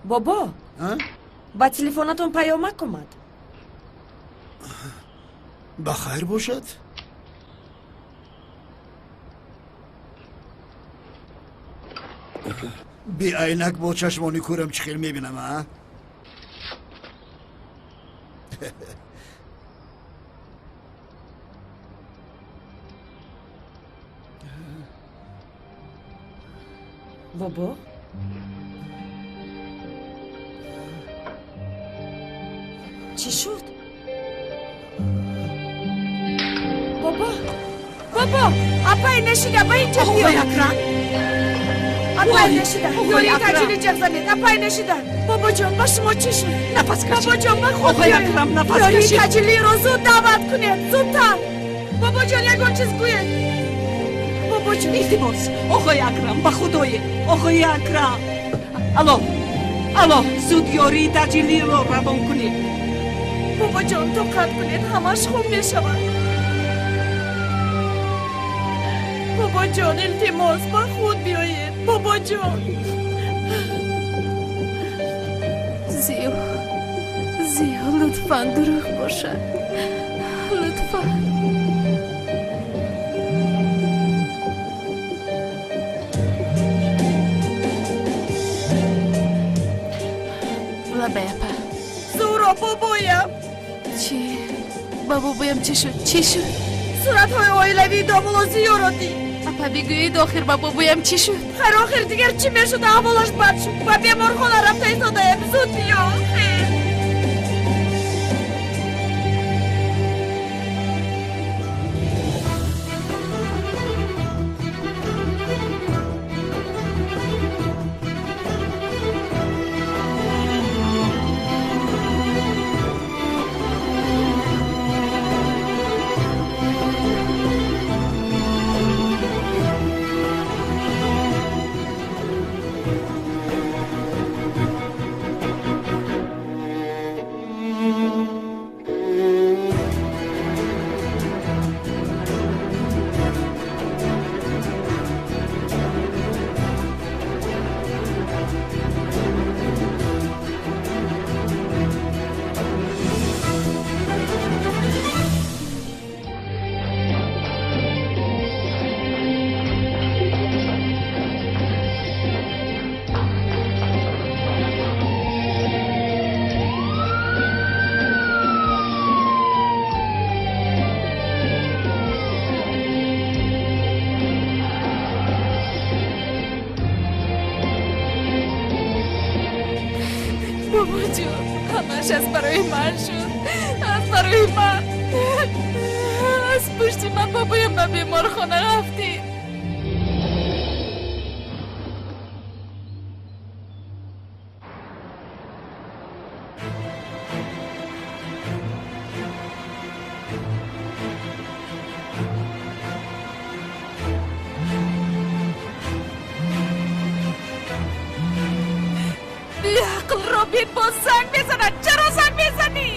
Бобо, ба телефонатон паёмак омад. Ба хайр бошад? Беайнак бо чашмони кӯрам чӣ хел мебинам, а? Бобо, чӣ шуд? Бобо, бобо, апай нашида, ба инҷа биё. Акрам, апай нашида, ёрии таҷили ҷеғ занед, апай нашида. Бобоҷон, ба шумо чӣ шуд? Нафас кашид. Бобоҷон, ба худ Оғои Акрам, нафас ёрии кашид. таҷилиро зуд даъват кунед, зудтар. Бобоҷон, ягон чиз гӯед. Бобоҷон, Илтимос, оғои Акрам, ба худое, оғои Акрам. Алло, алло, зуд ёрии таҷилиро равон кунед. Бобоҷон, тоқат кунед, ҳамаш хуб мешавад. Бобоҷон, илтимос, ба худ биёед. Бобоҷон. Зиё, Зиё, лутфан дурӯғ бошад, лутфан. Лабай, апа. Зуро, бобоям. Чӣ? Ба бобоям чӣ шуд? Чӣ шуд? Суратҳои оилавии домулло Зиёро дид. Апа, бигӯед, охир ба бобоям чӣ шуд? Хайр, охир дигар чӣ мешуд? Аҳволаш бад шуд. Ба беморхона рафта истодаем. Зуд биё. Хел. Бобоҷон, ҳамаш аз барои ман шуд, аз барои ман. Аз пушти ман бобоям ба беморхона рафтид. Беақл Робин боз занг мезанад. Чаро занг мезанӣ?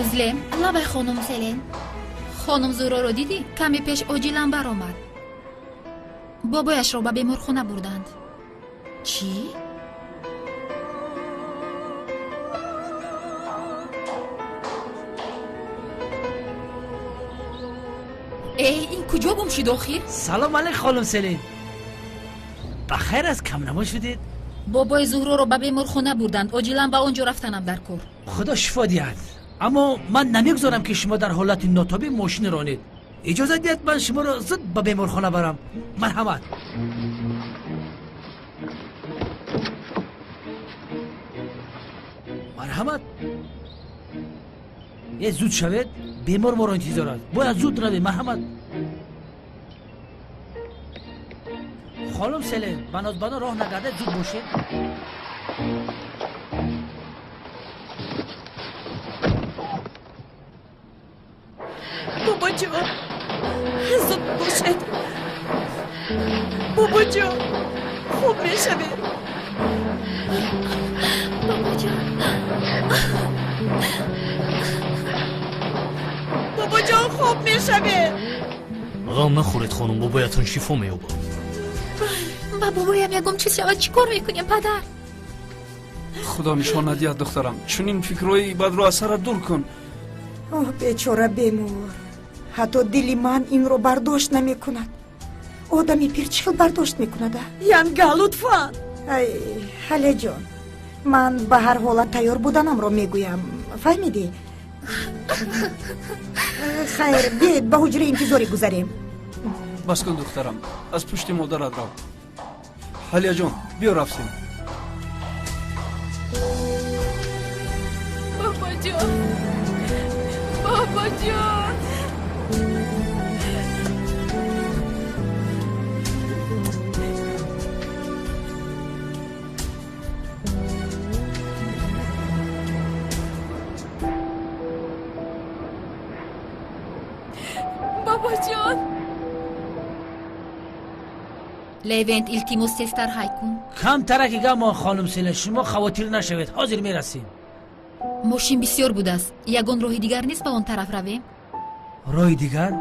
Узлем, лабай хонум Селен. Хонум Зуроро дидӣ? Каме пеш оҷилан баромад. Бобояшро ба беморхона бурданд. Чӣ? Э, ин куҷо гум шуд охир? Салом алейк, хонум Селин. Ба хайр аст, камнамо шудед? Бобои Зуҳроро ба беморхона бурданд. Оҷилан ба он ҷо рафтанам дар кор. Худо шифо диҳад. Аммо ман намегузорам, ки шумо дар ҳолати нотобӣ мошин ронед. Иҷозат диҳед, ман шуморо зуд ба беморхона барам. Марҳамат. Марҳамат. Э, зуд шавед, бемор моро интизор аст. Бояд зуд равем, марҳамат. Хонум Селен, ба нозбано роҳ нагардед, зуд бошед. Бобоҷон, зуд бошед. Бобоҷон, хуб мешавед. Бобоҷон, бобоҷон, хуб мешавед. Ғам нахӯред хонум, бобоятон шифо меёбад. Ба бобоям ягон чиз шавад, чӣ кор мекунем, падар? Худо нишон надиҳад, духтарам. Чунин фикрҳои бадро аз сарат дур кун. Оҳ, бечора бемор, ҳатто дили ман инро бардошт намекунад. Одами пир чӣ хел бардошт мекунад? Янга, лутфан. Ай, Ҳалияҷон, ман ба ҳар ҳолат тайёр буданамро мегӯям, фаҳмидӣ? Хайр, биед ба ҳуҷраи интизорӣ гузарем. Бас кун, духтарам, аз пушти модарат рав. Ҳалияҷон, биё рафтем. Бобоҷон, бобоҷон. Бобоҷон. Левент, илтимос, тезтар ҳай кун. Камтараки гамон, хонум Селин, шумо хавотир нашавед, ҳозир мерасем. Мошин бисёр будааст. Ягон роҳи дигар нест ба он тараф равем? Роҳи дигар?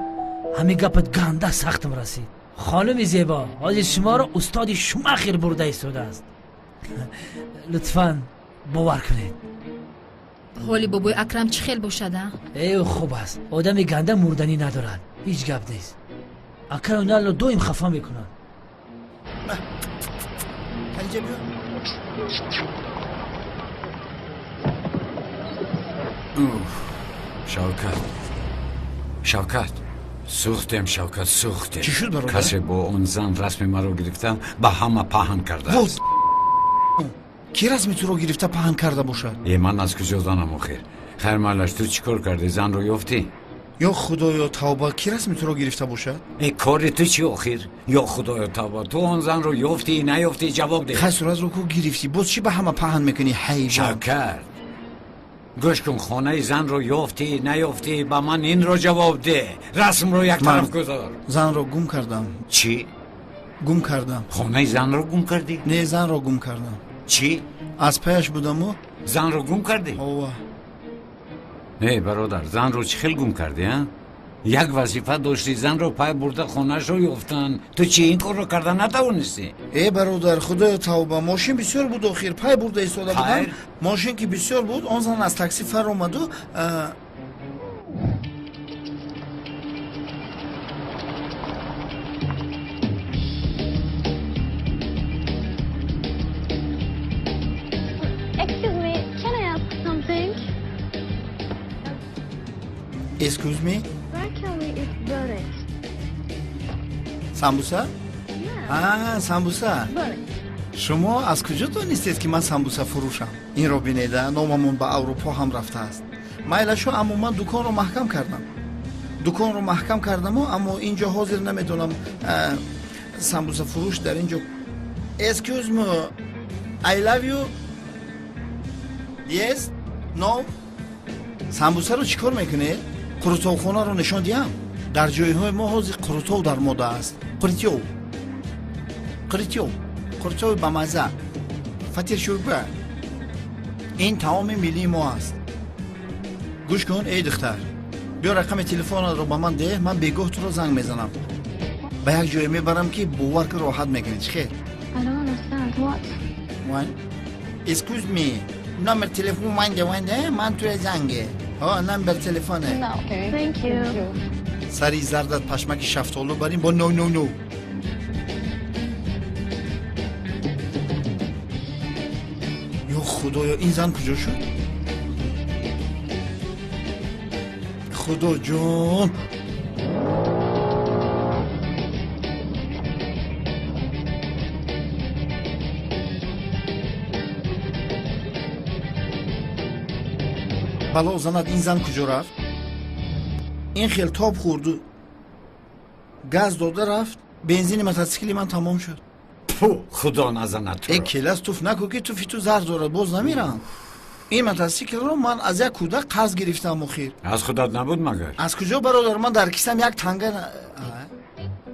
Ҳамин гапат ганда сахтам расид. Хонуми зебо, ҳозир шуморо устоди Шумахир бурда истодааст. Лутфан бовар кунед. Ҳоли бобои Акрам чӣ хел бошад, а? Э, хуб аст. Одами ганда мурданӣ надорад. Ҳеҷ гап нест. Акаю Налло доим хафа мекунад. Шавкат, Шавкат, сӯхтем, Шавкат, сӯхтем. Чӣ шуд, бародар? Касе бо он зан расми маро гирифта ба ҳама паҳн кардааст. Ки расми туро гирифта паҳн карда бошад? Е, ман аз куҷо донам охир? Хайр, майлаш, ту чӣ кор кардӣ? Занро ёфтӣ? Ё худоё тавба, ки расми туро гирифта бошад? Э, кори ту чӣ охир? Ё худоё тавба, ту он занро ёфтӣ, наёфтӣ, ҷавоб деҳ. Хай, суратро ку гирифтӣ, боз чӣ ба ҳама паҳн мекунӣ, ҳайвон? Шавкат, гӯш кун, хонаи занро ёфтӣ, наёфтӣ, ба ман инро ҷавоб деҳ. Расмро як тараф гузор. Занро гум кардам. Чӣ? Гум кардам. Хонаи занро гум кардӣ? Не, занро гум кардам. Чӣ? Аз паяш будаму. Занро гум кардӣ? Ова. Не, бародар, занро чӣ хел гум кардӣ, а? Як вазифа доштӣ, занро пай бурда хонаашро ёфтан. Ту чӣ ин корро карда натавонистӣ? Э, бародар, худоё тавба, мошин бисёр буд охир, пай бурда истода будам. Мошин ки бисёр буд, он зан аз такси фаромаду. Excuse me, can I ask something? Excuse me? Where can we eat börek? Самбуса? Yeah. А, самбуса. Börek. Шумо аз куҷо донистед, ки ман самбуса фурӯшам? Инро бинеда, номамон ба Аврупо ҳам рафтааст. Майлашо, аммо ман дуконро маҳкам кардам. Дуконро маҳкам кардаму, аммо ин ҷо ҳозир намедонам самбуса фурӯш дар ин ҷо. Excuse me, I love you. Yes? No? Самбусаро чӣ кор мекунед? Қурутовхонаро нишон диҳам? Дар ҷойҳои мо ҳозир қурутов дар мода аст. Қуритёв, қуритёв, қуритёви бамазза, фатир шӯрба. Ин таоми миллии мо аст. Гӯш кун, эй духтар, биё рақами телефонатро ба ман деҳ, ман бегоҳ туро занг мезанам. Ба як ҷое мебарам, ки бовар ки роҳат мекунӣ. Чӣ хел? I don't understand what. One. Excuse me, номер телефон ванде ванде, ман туя занге. Ҳо, номер телефоне. No. Okay. Thank you. Сари зардат пашмаки шафтолу барин бо no no no. Ё худоё, ин зан куҷо шуд? Худоҷон. Бало занад, ин зан куҷо рафт? Ин хел тоб хӯрду газ дода рафт, бензини мотосикли ман тамом шуд. Фу, худо назанад туро. Э, келас, туф наку, ки туфи ту зар дорад, боз намерам. Ин мотосиклро ман аз як кӯдак қарз гирифтам охир. Аз худат набуд магар? Аз куҷо бародар, ман дар кисам як танга.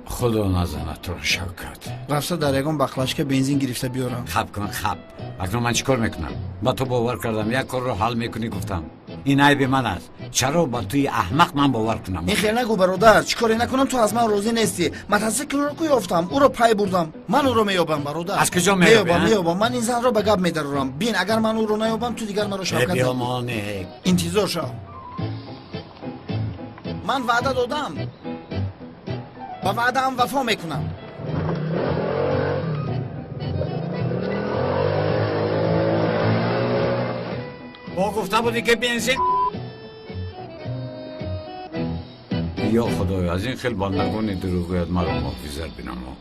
Худо назанад туро Шавкат. Рафта дар ягон баклашка бензин гирифта биёрам. Хаб кун, хаб. Акнун ман чӣ кор мекунам? Ба ту бовар кардам, як корро ҳал мекунӣ гуфтам. Ин айби ман аст. Чаро ба туи аҳмақ ман бовар кунам? Ин хел нагӯ бародар, чӣ коре накунам ту аз ман розӣ нестӣ. Мотосиклро ку ёфтам, ӯро пай бурдам. Ман ӯро меёбам бародар. Аз куҷо меёбӣ? Меёбам. Ман ин занро ба гап медарорам. Бин, агар ман ӯро наёбам, ту дигар маро Шавкат. Биёмоне. Интизор шав. Ман ваъда додам. Ба ваъдаам вафо мекунам. Бо гуфта будӣ ки бензин. Ё худоё, аз ин хел бандагони дурӯғгӯят маро муҳофизат бинамо.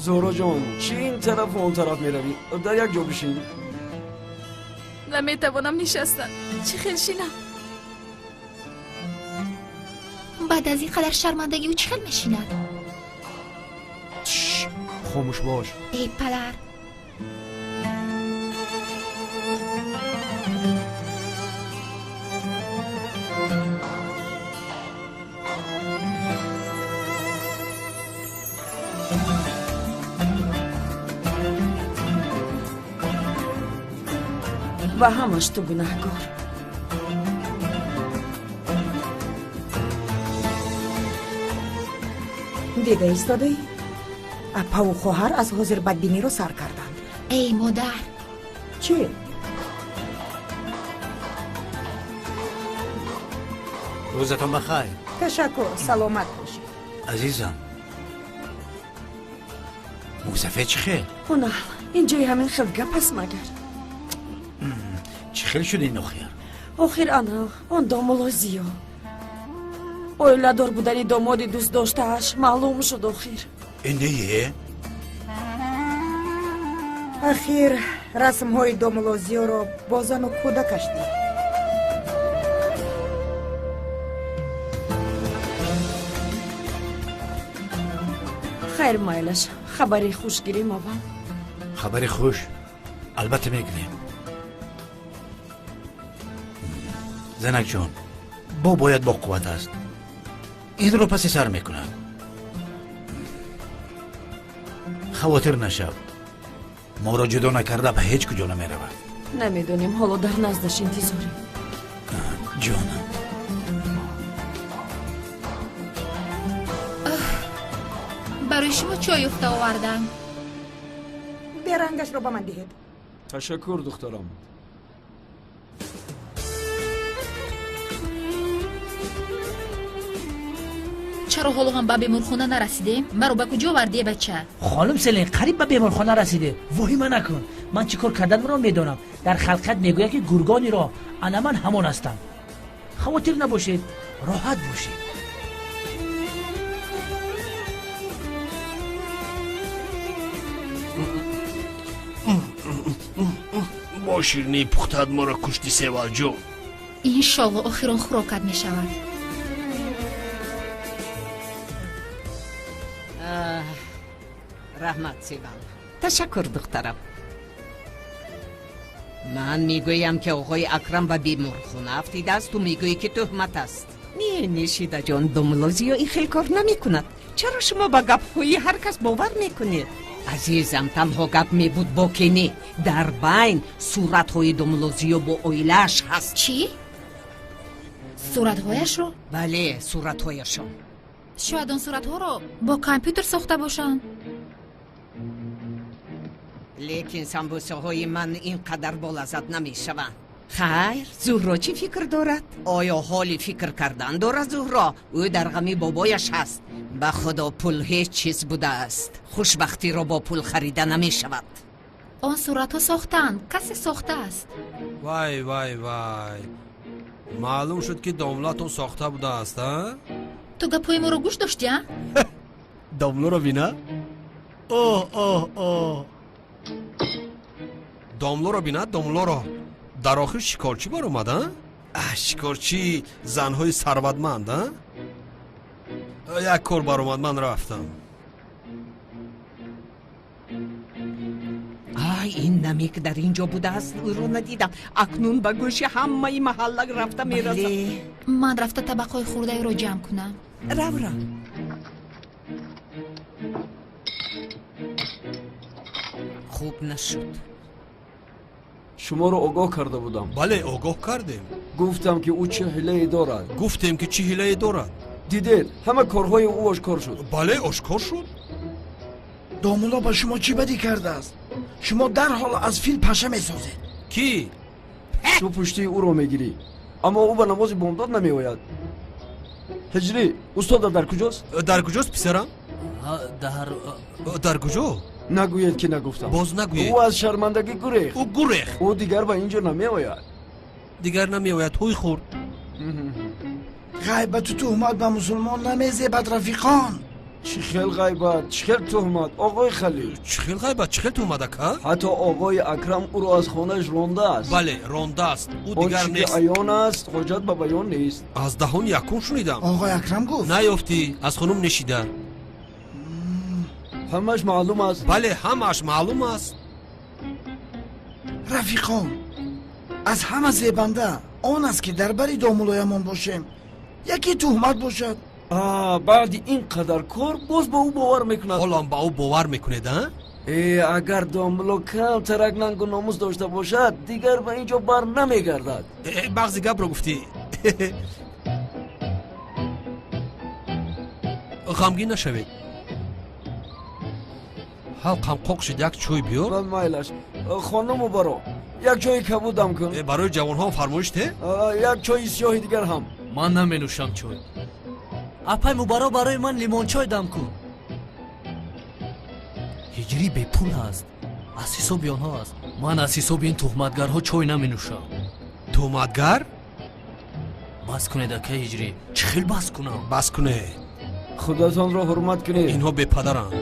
Зуҳро ҷон, чӣ ин тарафу он тараф меравӣ? Дар як ҷо бишин. Наметавонам нишастан. Чӣ хел шинам? Баъд аз ин қадар шармандагӣ ӯ чӣ хел мешинад? Хомӯш бош. Эй падар, ва ҳамаш ту гунаҳкор. Дида истодаӣ? Апаву хоҳар аз ҳозир бадбиниро сар карданд. Эй модар! Чӣ? Рӯзатон бахайр. Ташаккур, саломат бошед. Азизам, мусафед чӣ хел? Ҳунал, ин ҷои ҳамин хел гап аст магар? Чӣ хел шуд ин охир? Охир ана, он домулло Зиё. Оиладор будани домоди дӯстдоштааш маълум шуд охир. Не? Ахир расмҳои домулло Зиёро бо зану кӯдакаш дид. Хайр майлаш, хабари хуш гирем аввал. Хабари хуш албатта мегирем. Занакҷон, бо бояд бо қувват аст. Инро паси сар мекунад. Хавотир нашав. Моро ҷудо накарда ба ҳеҷ куҷо намеравад. Намедонем, ҳоло дар наздаш интизорем. Ҷонам. Барои шумо чой ёфта овардам. Берангашро ба ман диҳед. Ташаккур, духтарам. Чаро ҳоло ҳам ба беморхона нарасидем? Маро ба куҷо овардӣ, бача? Хонум Селин, қариб ба беморхона расидем. Воҳима накун. Ман чӣ кор карданро медонам. Дар халқият мегӯяд ки гургони роҳ, ана ман ҳамон ҳастам. Хавотир набошед, роҳат бошед. Бо ширинии пухтаат моро кушти, Севалҷон. Иншолло охирон хӯрокат мешавад. Раҳмат, Севал. Ташаккур, духтарам. Ман мегӯям ки оғои Акрам ба беморхона афтидааст, ту мегӯӣ ки тӯҳмат аст. Не, не, Шидаҷон, домулло Зиё ин хел кор намекунад. Чаро шумо ба гапҳои ҳар кас бовар мекунед? Азизам, танҳо гап мебуд боке не. Дар байн суратҳои домулло Зиё бо оилааш ҳаст. Чӣ? Суратҳояшро? Бале, суратҳояшон. Шояд он суратҳоро бо компютер сохта бошанд. Лекин самбусаҳои ман ин қадар болаззат намешаванд. Хайр, Зуҳро чӣ фикр дорад? Оё ҳоли фикр кардан дорад Зуҳро? Ӯ дар ғами бобояш ҳаст. Ба худо пул ҳеҷ чиз будааст. Хушбахтиро бо пул харида намешавад. Он суратҳо сохтаанд, касе сохтааст. Вай, вай, вай. Маълум шуд ки домлатон сохта будааст, а? Ту гапҳои моро гӯш доштӣ, а? Домлоро бина? Оҳ, оҳ, оҳ. Домлоро бина, домлоро. Дар охир шикорчӣ баромад, а? Шикорчии занҳои сарватманд, а? Як кор баромад, ман рафтам. Ин наме ки дар ин ҷо будааст, ӯро надидам. Акнун ба гӯши ҳамаи маҳалла рафта мерасам. Ман рафта табақҳои хурдаеро ҷамъ кунам. Рав, рав. Хуб нашуд. Шуморо огоҳ карда будам. Бале, огоҳ кардем. Гуфтам ки ӯ чӣ ҳилае дорад. Гуфтем ки чӣ ҳилае дорад. Дидед, ҳама корҳои ӯ ошкор шуд. Бале, ошкор шуд. Домулло ба шумо чӣ бадӣ кардааст? Шумо дарҳол аз фил паша месозед. Кӣ? Ту пуштии ӯро мегирӣ, аммо ӯ ба намози бомдод намеояд. Ҳиҷрӣ, устодат дар куҷост? Дар куҷост, писарам? Дар куҷо? Нагӯед ки нагуфтам. Боз нагӯед. Ӯ аз шармандагӣ гурехт. Ӯ гурехт. Ӯ дигар ба ин ҷо намеояд. Дигар намеояд. Ҳуй хӯрд. Ғайбату туҳмат ба мусулмон намезебад, рафиқон. Чӣ хел ғайбат, чӣ хел туҳмат, оғои Халил? Чӣ хел ғайбат, чӣ хел туҳмат, ака? Ҳатто оғои Акрам ӯро аз хонааш рондааст. Бале, рондааст. Ӯ дигар Он чӣ ки нест. аён аст, ҳоҷат ба баён нест. Аз даҳон якум шунидам. Оғои Акрам гуфт? Наёфтӣ, аз хонум нешида. Ҳамааш маълум аст. Бале, ҳамааш маълум аст. Рафиқон, аз ҳама зебанда он аст ки дар бари домулоямон бошем. Яке туҳмат бошад. Баъди ин қадар кор боз ба ӯ бовар мекунад. Ҳолам ба ӯ бовар мекунед, а? Агар домуло камтарак нангу номус дошта бошад, дигар ба ин ҷо бар намегардад. Бағзи гапро гуфтӣ. Ғамгин нашавед. Ҳалқам қоқ шуд, як чой биёр. Майлаш. Хонуму баро, як чойи кабудам кун. Барои ҷавонҳо фармоиш те? Як чойи сиёҳи дигар ҳам. Ман наменӯшам чой. Апай Мубаро, барои ман лимончой дам кун. Ҳиҷрӣ бепул аст, аз ҳисоби онҳо аст. Ман аз ҳисоби ин туҳматгарҳо чой наменӯшам. Туҳматгар? Бас кунед, акай Ҳиҷрӣ. Чӣ хел бас кунам? Бас кунед. Худатонро ҳурмат кунед. Инҳо бепадаранд.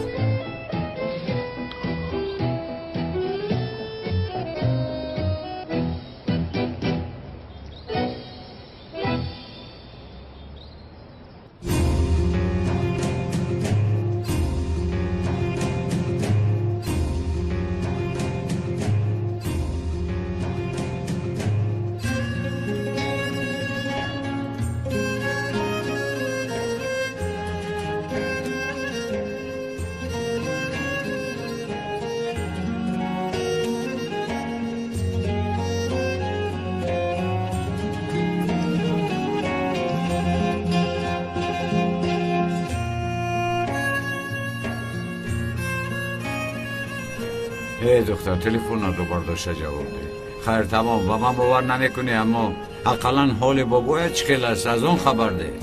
Эй духтар, телефонатро бардошта ҷавоб деҳ. Хайр, тамом, ба ман бовар намекунӣ, аммо ақаллан ҳоли бобоят чӣ хел аст, аз он хабар деҳ.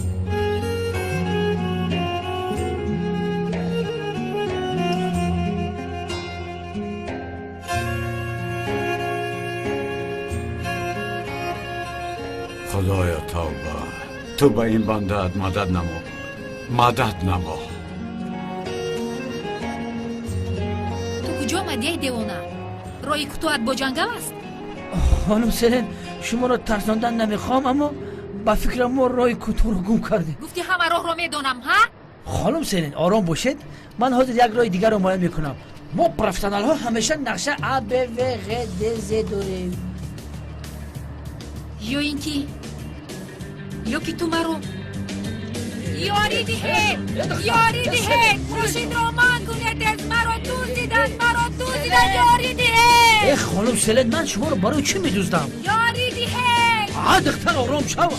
Худоё, тавба, ту ба ин бандаат мадад намо, мадад намо. Куҷо омадӣ, эй девона? Роҳи кӯтоҳат бо ҷангал аст? Хонум Селен, шуморо тарсондан намехоҳам, аммо ба фикрам мо роҳи кӯтоҳро гум кардем. Гуфтӣ ҳама роҳро медонам, ҳа? Хонум Селен, ором бошед. Ман ҳозир як роҳи дигарро муайян мекунам. Мо профессионалҳо ҳамеша нақша А, Б, В, Ғ, Д, З дорем. Ё ин ки ё ки ту маро ёрӣ диҳед, ёрӣ диҳед, мошинро ман кунед, аз маро дуздиданд, маро дуздиданд, ёрӣ диҳед. Э, хонум Селен, ман шуморо барои чӣ медуздам? Ёрӣ диҳед. А, духтар, ором шав.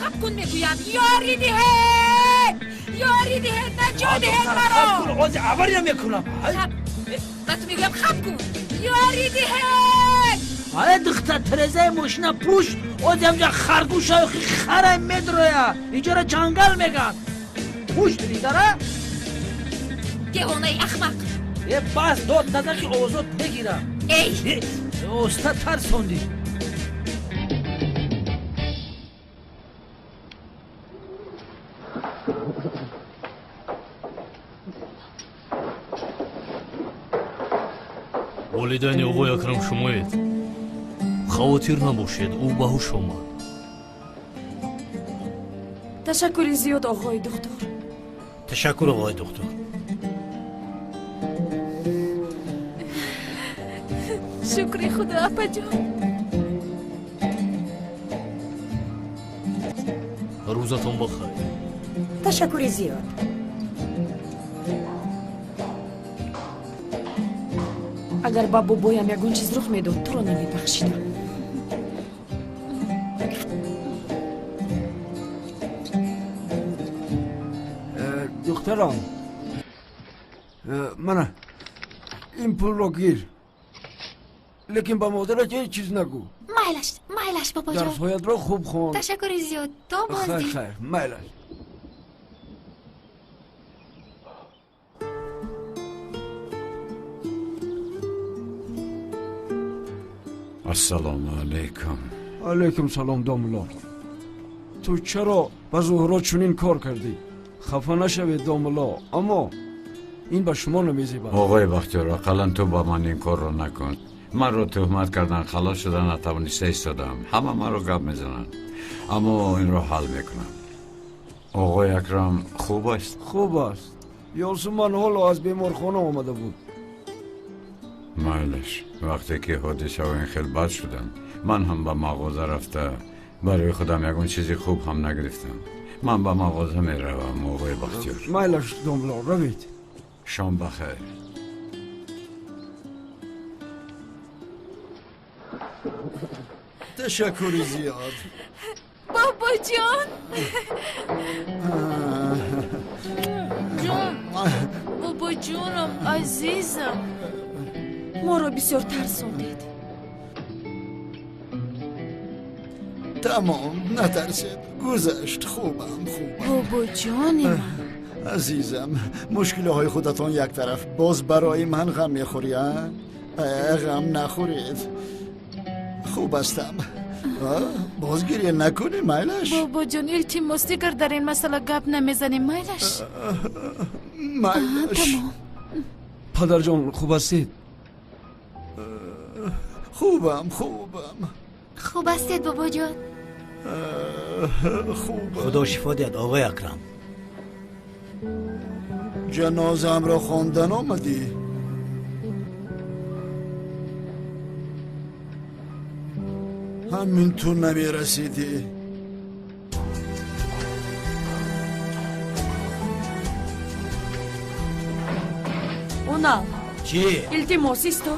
Хаб кун мегӯям, ёрӣ диҳед, ёрӣ диҳед, наҷот диҳед маро. Ҳозир авария мекунам. Ба ту мегӯям, хаб кун, ёрӣ диҳед. Ай, духтар, тирезаи мошина пӯш, ози ҳамҷа харгӯша хара медроя. Инҷоро ҷангал меган. Пӯш тирезара. Девонаи ахмақ. Э, бас, дод назан ки овозот мегирам. Эй! Оста тарсондӣ. Волидайни оғои Акрам шумоед. Хавотир набошед, ӯ ба ҳуш омад. Ташаккури зиёд, оғои духтур. Ташаккур, оғои духтур. Шукри Худо, апаҷон. Рӯзатон бахайр. Ташаккури зиёд. Агар ба бобоям ягон чиз рух медод, туро намебахшидам. Духтарам, мана ин пулро гир, лекин ба модарат ҳеҷ чиз нагӯ. Майлаш, майлаш, бобоҷон. Дарсҳоятро хуб хон. Ташаккури зиёд, то боздид. Хайр, хайр, майлаш. Ассалому алайкум. Алайкум салом, домулло. Ту чаро ба Зуҳро чунин кор кардӣ? Хафа нашавед, домулло, аммо ин ба шумо намезебад. Оғои Бахтиёр, ақаллан ту ба ман ин корро накун. Манро туҳмат кардан, халос шуда натавониста истодам. Ҳама маро гап мезананд, аммо инро ҳал мекунам. Оғои Акрам хуб аст? Хуб аст. Ёсуман ҳоло аз беморхона омада буд. Майлаш, вақте ки ҳодисаҳо ин хел бад шуданд, ман ҳам ба мағоза рафта барои худам ягон чизи хуб ҳам нагирифтам. Ман ба мағоза меравам, оғои Бахтиёр. Майлаш, домло, равед. Шом бахайр. Ташаккури зиёд. Бобоҷон. Ҷон, бобоҷонам, азизам. Моро бисёр тарсондед. Тамом, натарсед. Гузашт, хубам, хубам. Бобоҷони ман. Азизам, мушкилиҳои худатон як тараф, боз барои ман ғам мехӯрӣ, а? Ғам нахӯред. Хуб ҳастам. Боз гиря накунӣ, майлаш? Бобоҷон, илтимос, дигар дар ин масъала гап намезанем, майлаш? Майлаш. Тамом. Падарҷон, хуб ҳастед? Хубам, хубам. Хуб ҳастед, бобоҷон? Хубам. Худо шифо диҳад, оғои Акрам. Ҷанозаамро хондан омадӣ? Ҳамин ту намерасидӣ. Унал. Чӣ? Илтимос, исто.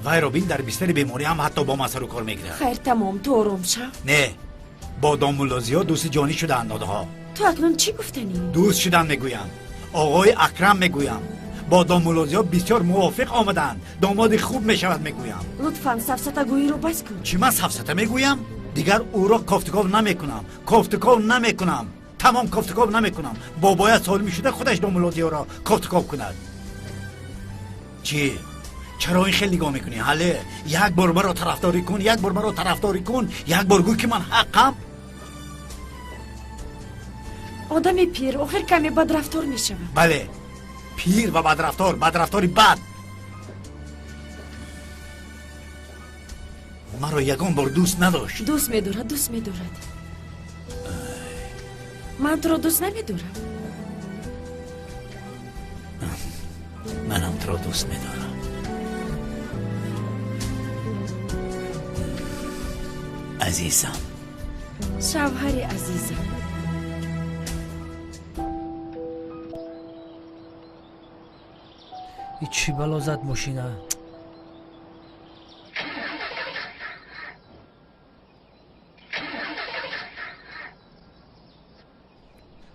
Вайро бин, дар бистари беморӣ ҳам ҳатто бо ман сару кор мегирад. Хайр, тамом, ту ором шав. Не, бо домуллозиё дӯсти ҷонӣ шудаанд онҳо. Ту акнун чӣ гуфтанӣ? Дӯст шудан мегӯям, оғои Акрам мегӯям. Бо домуллозиё бисёр мувофиқ омадаанд, домоди хуб мешавад мегӯям. Лутфан, сафсатагӯиро бас кун. Чӣ ман сафсата мегӯям? Дигар ӯро кофтуков намекунам, кофтуков намекунам, тамом кофтуков намекунам. Бобояд солими шуда худаш домуллозиёро кофтуков кунад. Чӣ? Чаро ин хел нигоҳ мекунӣ? Ҳале як бор маро тарафдорӣ кун, як бор маро тарафдорӣ кун, як бор гӯй ки ман ҳаққам. Одами пир охир каме бадрафтор мешавад. Бале, пир ва бадрафтор, бадрафтори бад. Маро ягон бор дӯст надошт. Дӯст медорад, дӯст медорад. Ман туро дӯст намедорам. Манам туро дӯст медорам. Азизам. Шавҳари азизам. И чӣ бало зад мошина?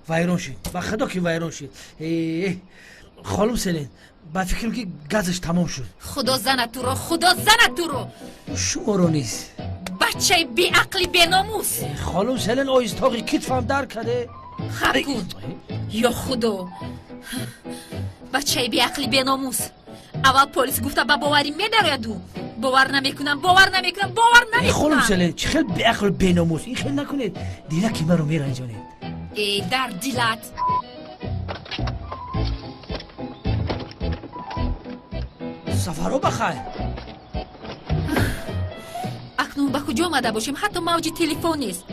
Вайрон шид, ба худо ки вайрон шид. Холум Селин, ба фикрам ки газаш тамом шуд. Худо занад туро, худо занад туро. Шуморо низ. Бачаи беақли беномус. Холум Селин, оистоғи китфам дар каде. Хаб кун. Ё худо. Бачаи беақли беномус. Аввал полис гуфта ба боварӣ медарояду. Бовар намекунам, бовар намекунам, бовар намекунам. Холум Селин, чӣ хел беақлу беномус? Ин хел накунед. Дилаки маро меранҷонед. Э, дар дилат. Сафаро бахайр. Акнун ба куҷо омада бошем? Ҳатто мавҷи телефон нест.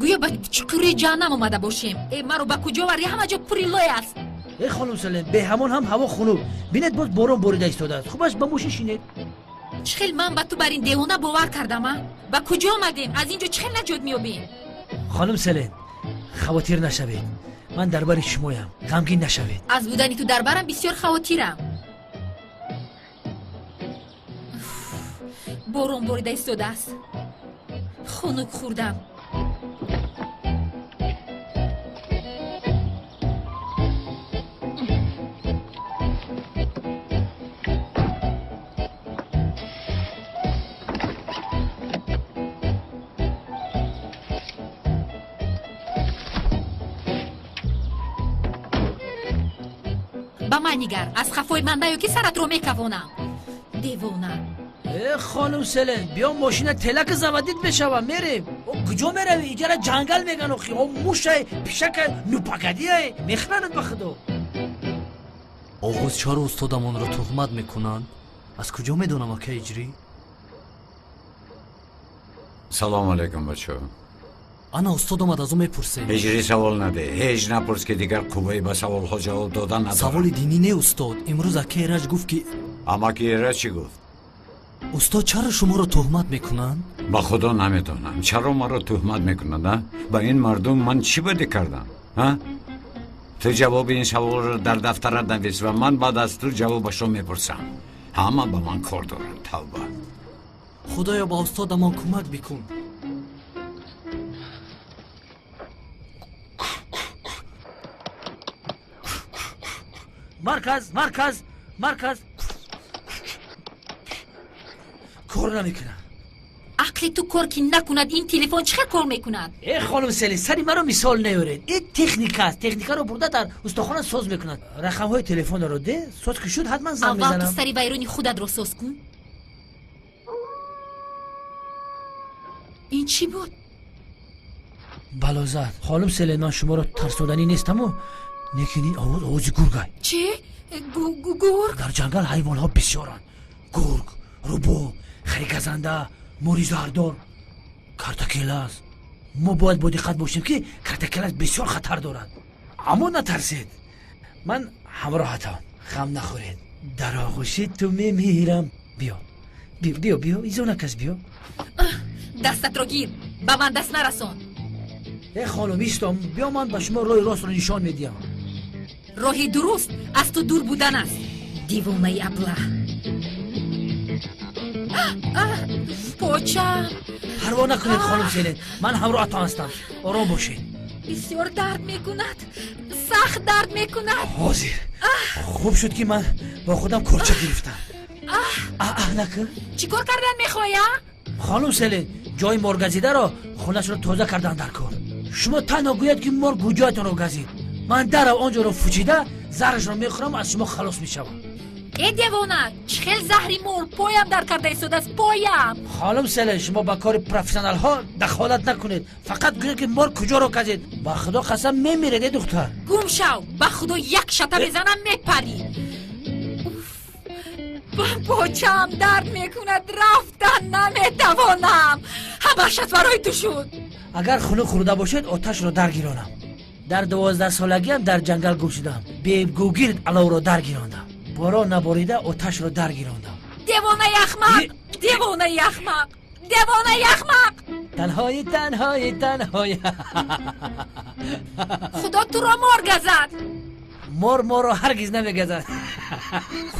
Гӯё ба чуқури ҷаҳаннам омада бошем. Э, маро ба куҷо варди? Ҳама ҷо пури лой аст. Э, хонум Салим, бе ҳамон ҳам ҳаво хунук. Бинед, боз борон борида истодааст. Хубаш ба мошин шинед. Чӣ хел ман ба ту бар ин девона бовар кардам, а? Ба куҷо омадем? Аз ин ҷо чӣ хел наҷот меёбем? Хонум Селен, хавотир нашавед. Ман дар бари шумоям. Ғамгин нашавед. Аз будани ту дар барам бисёр хавотирам. Борон борида истодааст. Хунук хӯрдам. Ба ман нигар, аз хафои ман наё ки саратро мекавонам. Девона. Э, хонум Селен, биё мошина телак заводить мешава, мерем. О, куҷо мерави? Иҷара ҷангал меган охи. О, мушай, пишакай, нупагадиай, мехӯранад ба худо. Оғоз чаро устодамонро туҳмат мекунанд? Аз куҷо медонам, ака Иҷрӣ? Салому алайкум, бачаҳо. Ана устод омад, аз ӯ мепурсем. Ҳиҷрӣ, савол надеҳ. Ҳеҷ напурс, ки дигар қувваи ба саволҳо ҷавоб додан надорам. Саволи динӣ не, устод. Имрӯз ака Эраҷ гуфт ки Амаки Эраҷ чӣ гуфт? Устод, чаро шуморо туҳмат мекунанд? Ба худо намедонам чаро маро туҳмат мекунанд. А ба ин мардум ман чӣ бадӣ кардам? А ту ҷавоби ин саволро дар дафтарат навис ва ман баъд аз ту ҷавобашро мепурсам. Ҳама ба ман кор доранд. Тавба. Худоё, ба устодамон кӯмак бикун. Марказ, марказ, марказ. Кор намекунад. Ақли ту кор ки накунад, ин телефон чӣ хел кор мекунад? Э, хонум Селин, сари маро мисол неёред. Ин техника аст. Техникаро бурда дар устохона соз мекунад. Рақамҳои телефонро де, соз ки шуд, ҳатман занг Аввал ту мезанам. сари вайрони худатро соз кун. Ин чӣ буд? Балозад. Хонум Селин, ман шуморо тарсоданӣ нестаму, лекин ин овоз овози гургай. Чӣ? Гург? Дар ҷангал ҳайвонҳо бисёранд. Гург, рӯбо, хари газанда, мори заҳрдор, картакелас. Мо бояд бо диққат бошем, ки картакелас бисёр хатар дорад. Аммо натарсед, ман ҳамроҳатам. Ғам нахӯред. Дар оғӯши ту мемирам. Биё, биё, биё, биё, изонакас, биё. Дастатро гир, ба ман даст нарасон. Э, хонум, истом, биё, ман ба шумо роҳи ростро нишон медиҳам. Роҳи дуруст аз ту дур будан аст, девонаи аблаҳ. Почам. Парво накунед, хонум Селен, ман ҳамроҳатон ҳастам. Ором бошед. Бисёр дард мекунад, сахт дард мекунад. Ҳозир хуб шуд, ки ман бо худам корча гирифтам. Аҳ, накун. Чӣ кор кардан мехоҳӣ, а? Хонум Селен, ҷои моргазидаро хунашро тоза кардан дар кор. Шумо танҳо гӯяд, ки мор куҷоятонро газид, ман дарав он ҷоро фучида, заҳрашро мехӯрам, аз шумо халос мешавам. Э, девона, чӣ хел заҳри мор? Поям дард карда истодааст, поям. Хонум Селен, шумо ба кори профессионалҳо дахолат накунед. Фақат гӯед, ки мор куҷоро газид. Ба худо қасам, мемиред, э духтар. Гум шав, ба худо як шата мезанам, мепарӣ. Почам дард мекунад, рафтан наметавонам. Ҳамааш барои ту шуд. Агар хунук хӯрда бошед, оташро даргиронам. Дар 12 солагиам дар ҷангал гум шудам. Бегугирд аловро даргирондам. Борон наборида, оташро даргирондам. Девонаи ахмақ, девонаи ахмақ, девонаи ахмақ. Танҳои, танҳои, танҳои. Худо туро мор газад. Мор моро ҳаргиз намегазад.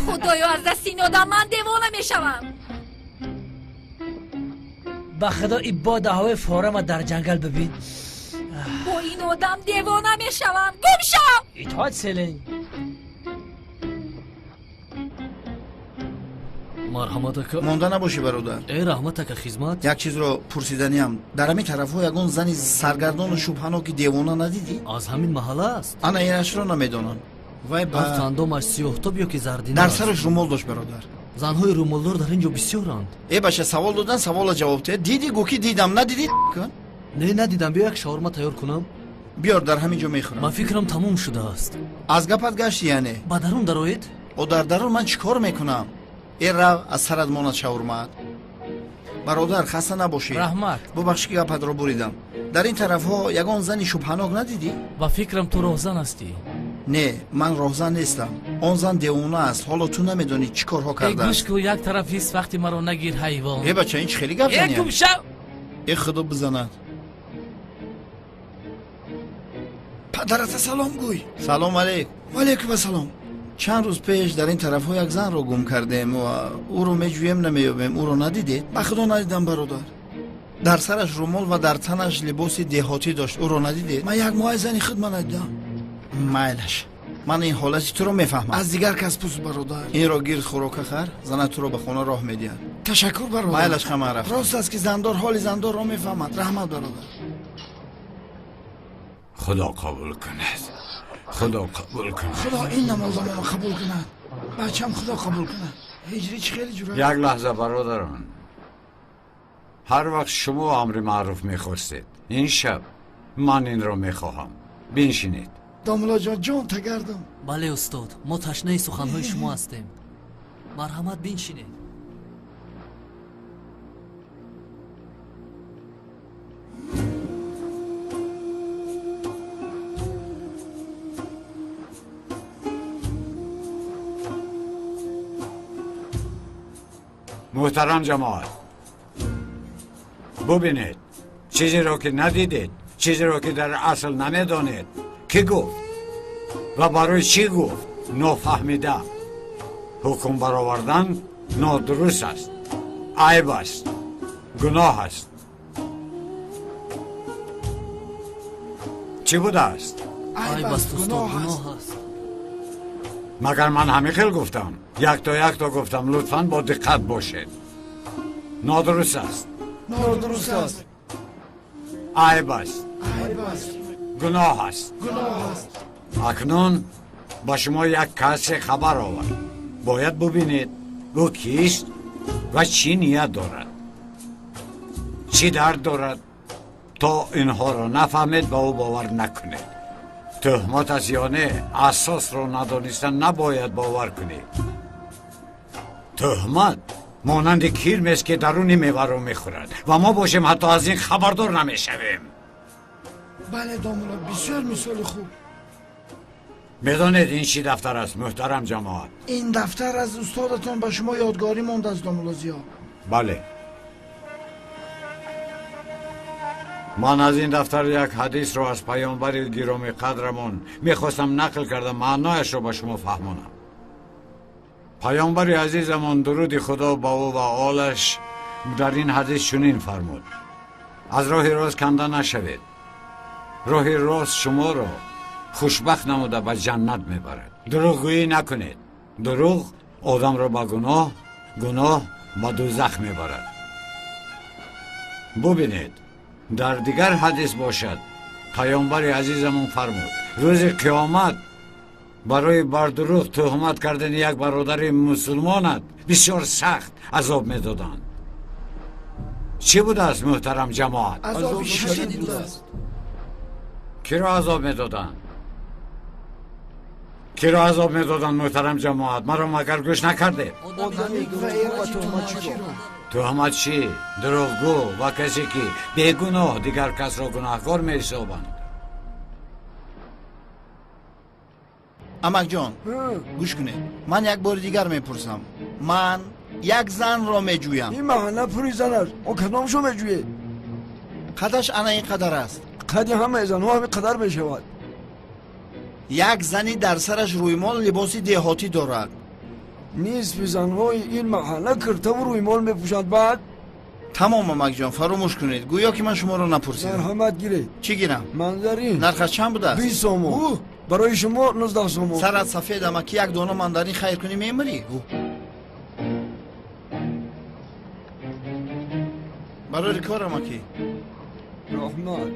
Худоё, аз дасти ин одам ман девона мешавам. Ба худо, и бодаҳои форама дар ҷангал бибин. Бо ин одам девона мешавам. Гум шав. Итоат, Селен. Марҳамат, ака. Монда набошӣ, бародар. Э, раҳмат, ака, хизмат. Як чизро пурсиданиам: дар ҳамин тарафҳо ягон зани саргардону шубҳаноки девона надидӣ? Аз ҳамин маҳалла аст? Ана инашро намедонам. Вай ба Афту андомаш сиёҳтоб ё ки зардина? Дар сараш румол дошт, бародар. Занҳои румолдор дар ин ҷо бисёранд. Э, бача, савол додан, савола ҷавоб те. Дидӣ, гӯ ки дидам, надидӣ кун. Не, надидам. Биё, як шаурма тайёр кунам. Биёр, дар ҳамин ҷо мехӯрам. Ман фикрам, тамом шудааст. Аз гапат гашти яъне? Ба дарун дароед. О, дар дарун ман чӣ кор мекунам? Э, рав, аз сарат монад шаурмаат. Бародар, хаста набошӣ. Раҳмат. Бубахш, ки гапатро буридам. Дар ин тарафҳо ягон зани шубҳанок надидӣ? Ба фикрам ту роҳзан ҳастӣ. Не, ман роҳзан нестам. Он зан девона аст. Ҳоло ту намедонӣ чӣ корҳо кардааст. Гӯш кун, як тараф ҳис вақти маро нагир, ҳайвон. Э бача, ин чӣ хеле гап занӣ? Э гум шав! Э худо бизанад. Падарата салом гӯй. Салом алейк. Ва алейкум ассалом. Чанд рӯз пеш дар ин тарафҳо як занро гум кардем ва ӯро меҷӯем, намеёбем. Ӯро надидед? Ба худо надидам, бародар. Дар сараш румол ва дар танаш либоси деҳотӣ дошт. Ӯро надидед? Ман як моҳи зани худ надидам. Майлаш, ман ин ҳолати туро мефаҳмам. Аз дигар кас пурс, бародар. Инро гирд, хӯрока хар, занат туро ба хона роҳ медиҳад. Ташаккур, бародар. Майлаш, хама рафт. Рост аст ки зандор ҳоли зандорро мефаҳмад. Раҳмат, бародар. Худо қабул кунад. Худо қабул кунад. Худо ин намозамонро қабул кунад. Бачам, худо қабул кунад. Ҳиҷрӣ чӣ хеле ҷурат. Як лаҳза, бародарон. Ҳар вақт шумо амри маъруф мехостед, ин шаб ман инро мехоҳам. Биншинед. Домуллоҷон, ҷон тагардам. Бале, устод, мо ташнаи суханҳои шумо ҳастем. Марҳамат, биншинед. Муҳтарам ҷамоат, бубинед, чизеро ки надидед, чизеро ки дар асл намедонед, кӣ гуфт ва барои чӣ гуфт, нофаҳмида ҳукм баровардан нодуруст аст, айб аст, гуноҳ аст. Чӣ будааст? Айб аст, устод, гуноҳ аст. Магар ман ҳамин хел гуфтам? Якто якто гуфтам. Лутфан бо диққат бошед. Нодуруст аст. Нодуруст аст. Айб аст. Айб аст. Гуноҳ аст. Гуноҳ аст. Акнун ба шумо як касе хабар овард. Бояд бубинед ӯ кист ва чӣ ният дорад, чӣ дард дорад. То инҳоро нафаҳмед, ба ӯ бовар накунед. Тӯҳмат аст ё не, асосро надониста набояд бовар кунед. Тӯҳмат монанди кирмест ки даруни меваро мехӯрад ва мо бошем ҳатто аз ин хабардор намешавем. Бале, домулло, бисёр мисоли хуб. Медонед ин чӣ дафтар аст, муҳтарам ҷамоат? Ин дафтар аз устодатон ба шумо ёдгорӣ мондааст, домулло Зиё. Бале, ман аз ин дафтар як ҳадисро аз паёмбари гиромӣ қадрамон мехостам нақл карда маънояшро ба шумо фаҳмонам. Паёмбари азизамон, дуруди худо ба ӯ ва олаш, дар ин ҳадис чунин фармуд: аз роҳи рост канда нашавед. Роҳи рост шуморо хушбахт намуда ба ҷаннат мебарад. Дурӯғгӯӣ накунед. Дурӯғ одамро ба гуноҳ, гуноҳ ба дӯзах мебарад. Бубинед, дар дигар ҳадис бошад, паёмбари азизамон фармуд: рӯзи қиёмат барои бар дурӯғ тӯҳмат кардани як бародари мусулмонат бисёр сахт азоб медоданд. Чӣ будааст, муҳтарам ҷамоат? Азоби шадид будааст. Киро азоб медоданд? Киро азоб медоданд, муҳтарам ҷамоат? Маро магар гӯш накардед? Тӯҳматчӣ, дурӯғгӯ ва касе ки бегуноҳ дигар касро гунаҳкор меҳисобанд. Амакҷон, гӯш кунед, ман як бори дигар мепурсам. Ман як занро меҷӯям. Ин маҳалла пури зан аст. О кадомшо меҷӯед? Қадаш ана ин қадар аст. Қади ҳамаи занҳо ҳамин қадар мешавад. Як зани дар сараш рӯймол, либоси деҳотӣ дорад. Нисфи занҳои ин маҳалла киртаву рӯймол мепӯшанд. Баъд Тамом, амакҷон, фаромӯш кунед. Гӯё ки ман шуморо напурсидам. Марҳамат, гиред. Чӣ гирам? Мандарин. Нархаш чанд будааст? 20 сомон. Барои шумо 19 сомон. Сарат сафед, амаки, як дона мандарин хайр кунӣ мемирӣ. Барори кор, амаки. Раҳмат.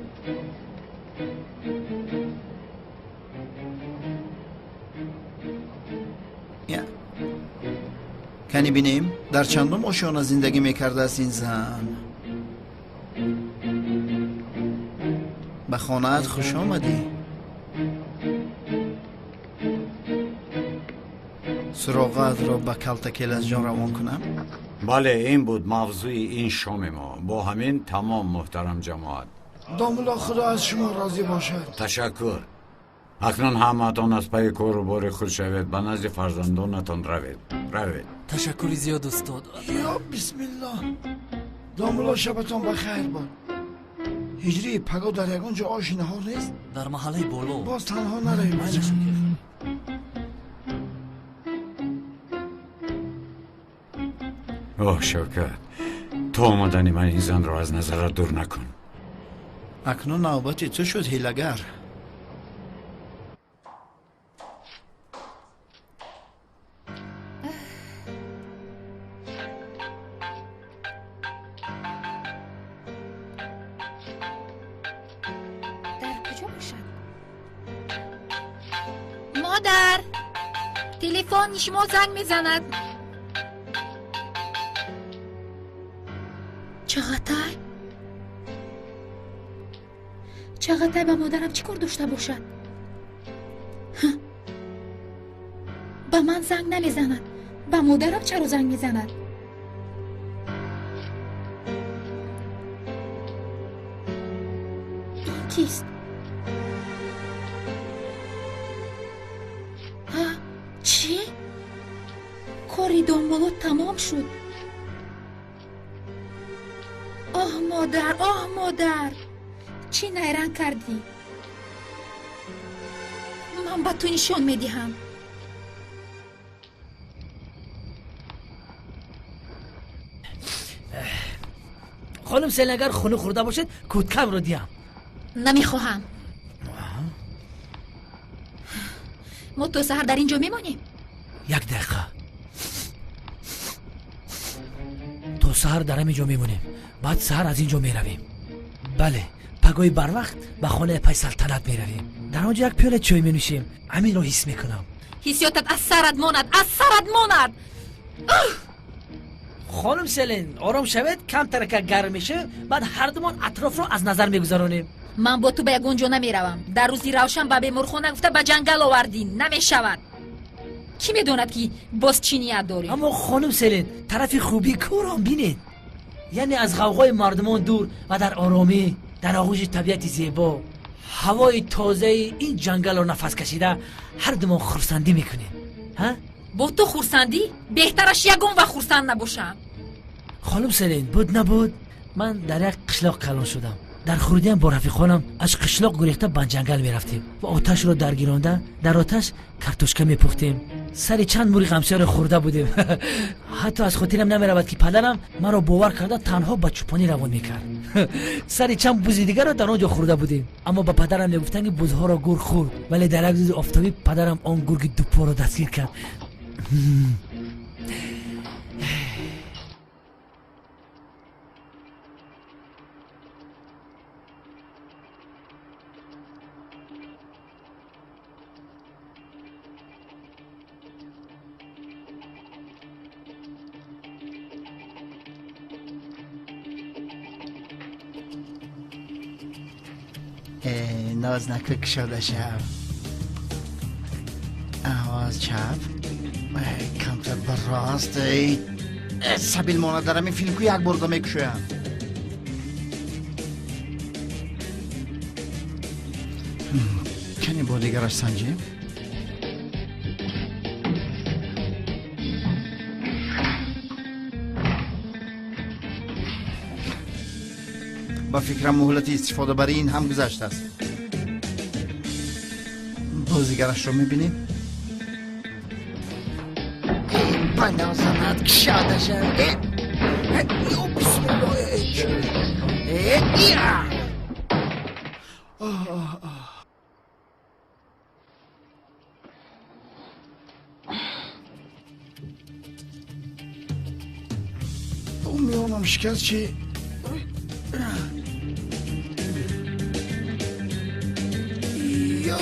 Кани бинем, дар чандум ошёна зиндагӣ мекардааст ин зан? Ба хонаат хуш омадӣ. Суроғаатро ба калтакелазҷон равон кунам? Бале, ин буд мавзӯи ин шоми мо. Бо ҳамин тамом, муҳтарам ҷамоат. Домулло, Худо аз шумо розӣ бошад. Ташаккур. Акнун ҳамаатон аз пайи кору бори худ шавед, ба назди фарзандонатон равед. Равед. Ташаккури зиёд, устод. Ё бисмиллоҳ. Домулло, шабатон ба хайр бод. Ҳиҷрӣ, паго дар ягон ҷо оши наҳор нест? Дар маҳаллаи боло. Боз танҳо наравем. Оҳ, Шавкат, то омадани ман ин занро аз назарат дур накун. Акнун навбати ту шуд, ҳилагар. Дар куҷо бошад? Модар, телефони шумо занг мезанад. Чағатай? Чағатай ба модарам чӣ кор дошта бошад? Ба ман занг намезанад, ба модарам чаро занг мезанад? Ин кист? Ҳа, чӣ? Кори домулло тамом шуд. Оҳ, модар, оҳ, модар, чӣ найранг кардӣ? Ман ба ту нишон медиҳам. Хонум Селин, агар хунук хӯрда бошед, кӯдкамро диҳам. Намехоҳам. Мо то саҳар дар ин ҷо мемонем? Як дақиқа. То саҳар дар ҳамин ҷо мемонем, баъд саҳар аз ин ҷо меравем. Бале, пагоҳи барвақт ба хонаи пай Салтанат меравем. Дар он ҷо як пиёла чой менӯшем. Ҳаминро ҳис мекунам. Ҳиссиётат аз сарат монад, аз сарат монад. Хонум Селин, ором шавед, камтарака гарм мешавем, баъд ҳардумон атрофро аз назар мегузаронем. Ман бо ту ба ягон ҷо намеравам. Дар рӯзи равшан ба беморхона гуфта ба ҷангал овардӣ. Намешавад. Кӣ медонад, ки боз чӣ ният дорӣ? Аммо хонум Селин, тарафи хубии корам бинед. Яъне аз ғавғои мардумон дур ва дар оромӣ, дар оғӯши табиати зебо, ҳавои тозаи ин ҷангалро нафас кашида ҳардумон хурсандӣ мекунем. Ҳа? Бо ту хурсандӣ? Беҳтараш ягон вақт хурсанд набошам. Хонум Селин, буд набуд, ман дар як қишлоқ калон шудам. Дар хурдиам бо рафиқонам аз қишлоқ гурехта ба ҷангал мерафтем ва оташро даргиронда дар оташ картошка мепухтем. Сари чанд мури ғамсиёро хӯрда будем. Ҳатто аз хотирам намеравад, ки падарам маро бовар карда танҳо ба чӯпонӣ равон мекард. Сари чанд бузи дигарро дар он ҷо хӯрда будем, аммо ба падарам мегуфтанд, ки бузҳоро гург хӯрд. Вале дар як рӯзи офтобӣ падарам он гурги дупоро дастгир кард. Нознака кушода шав. Аваз чап, камтар ба рост. Сабил монад, дар ҳамин филм ку як борда мекушоям. Кане бо дигараш санҷем. Ба фикрам, муҳлати истифодабарии ин ҳам гузаштааст. Бозигарашро мебинем. Банозанат, кушода шав. Ё бисмилло. Ӯ миёнам шикаст чӣ? Ё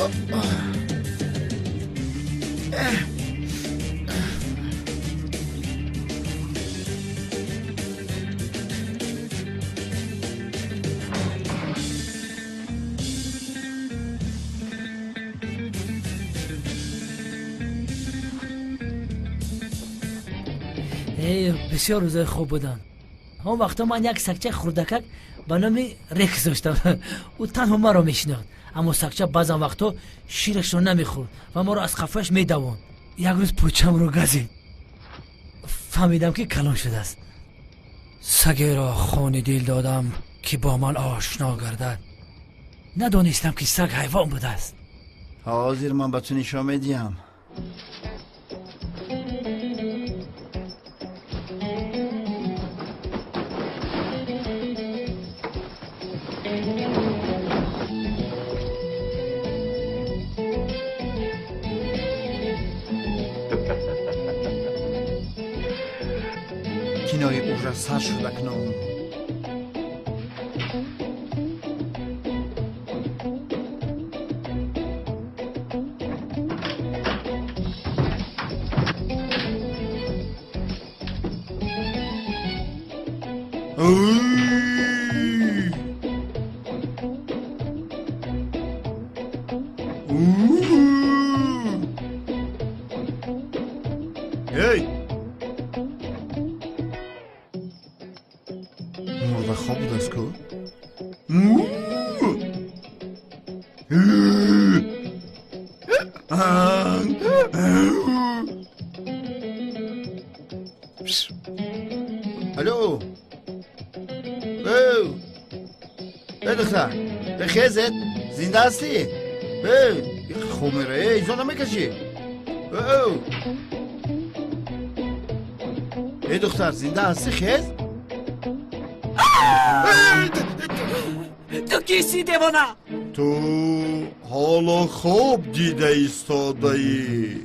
Бисёр рӯзои хуб буданд. Он вақто ман як сагчаи хурдакак ба номи Рекс доштам. Ӯ танҳо маро мешинохт, аммо сагча баъзан вақтҳо ширашро намехӯрд ва маро аз қафояш медавонд. Як рӯз почамро газид, фаҳмидам ки калон шудааст. Сагеро хони дил додам, ки бо ман ошно гардад. Надонистам, ки саг ҳайвон будааст. Ҳозир ман ба ту нишон медиҳам. Кинои ужас сар шуд акнун. Эй! Мурдахоб будааст ку? Алло! Эй! Эй, духтар! Эй, хезет! Зинда ҳастӣ? Эй! Хоб мера! Эй, изо намекашӣ? Эй! Эй, духтар, зинда ҳастӣ, хез? Ту кистӣ, девона? Ту ҳоло хоб дида истодаӣ.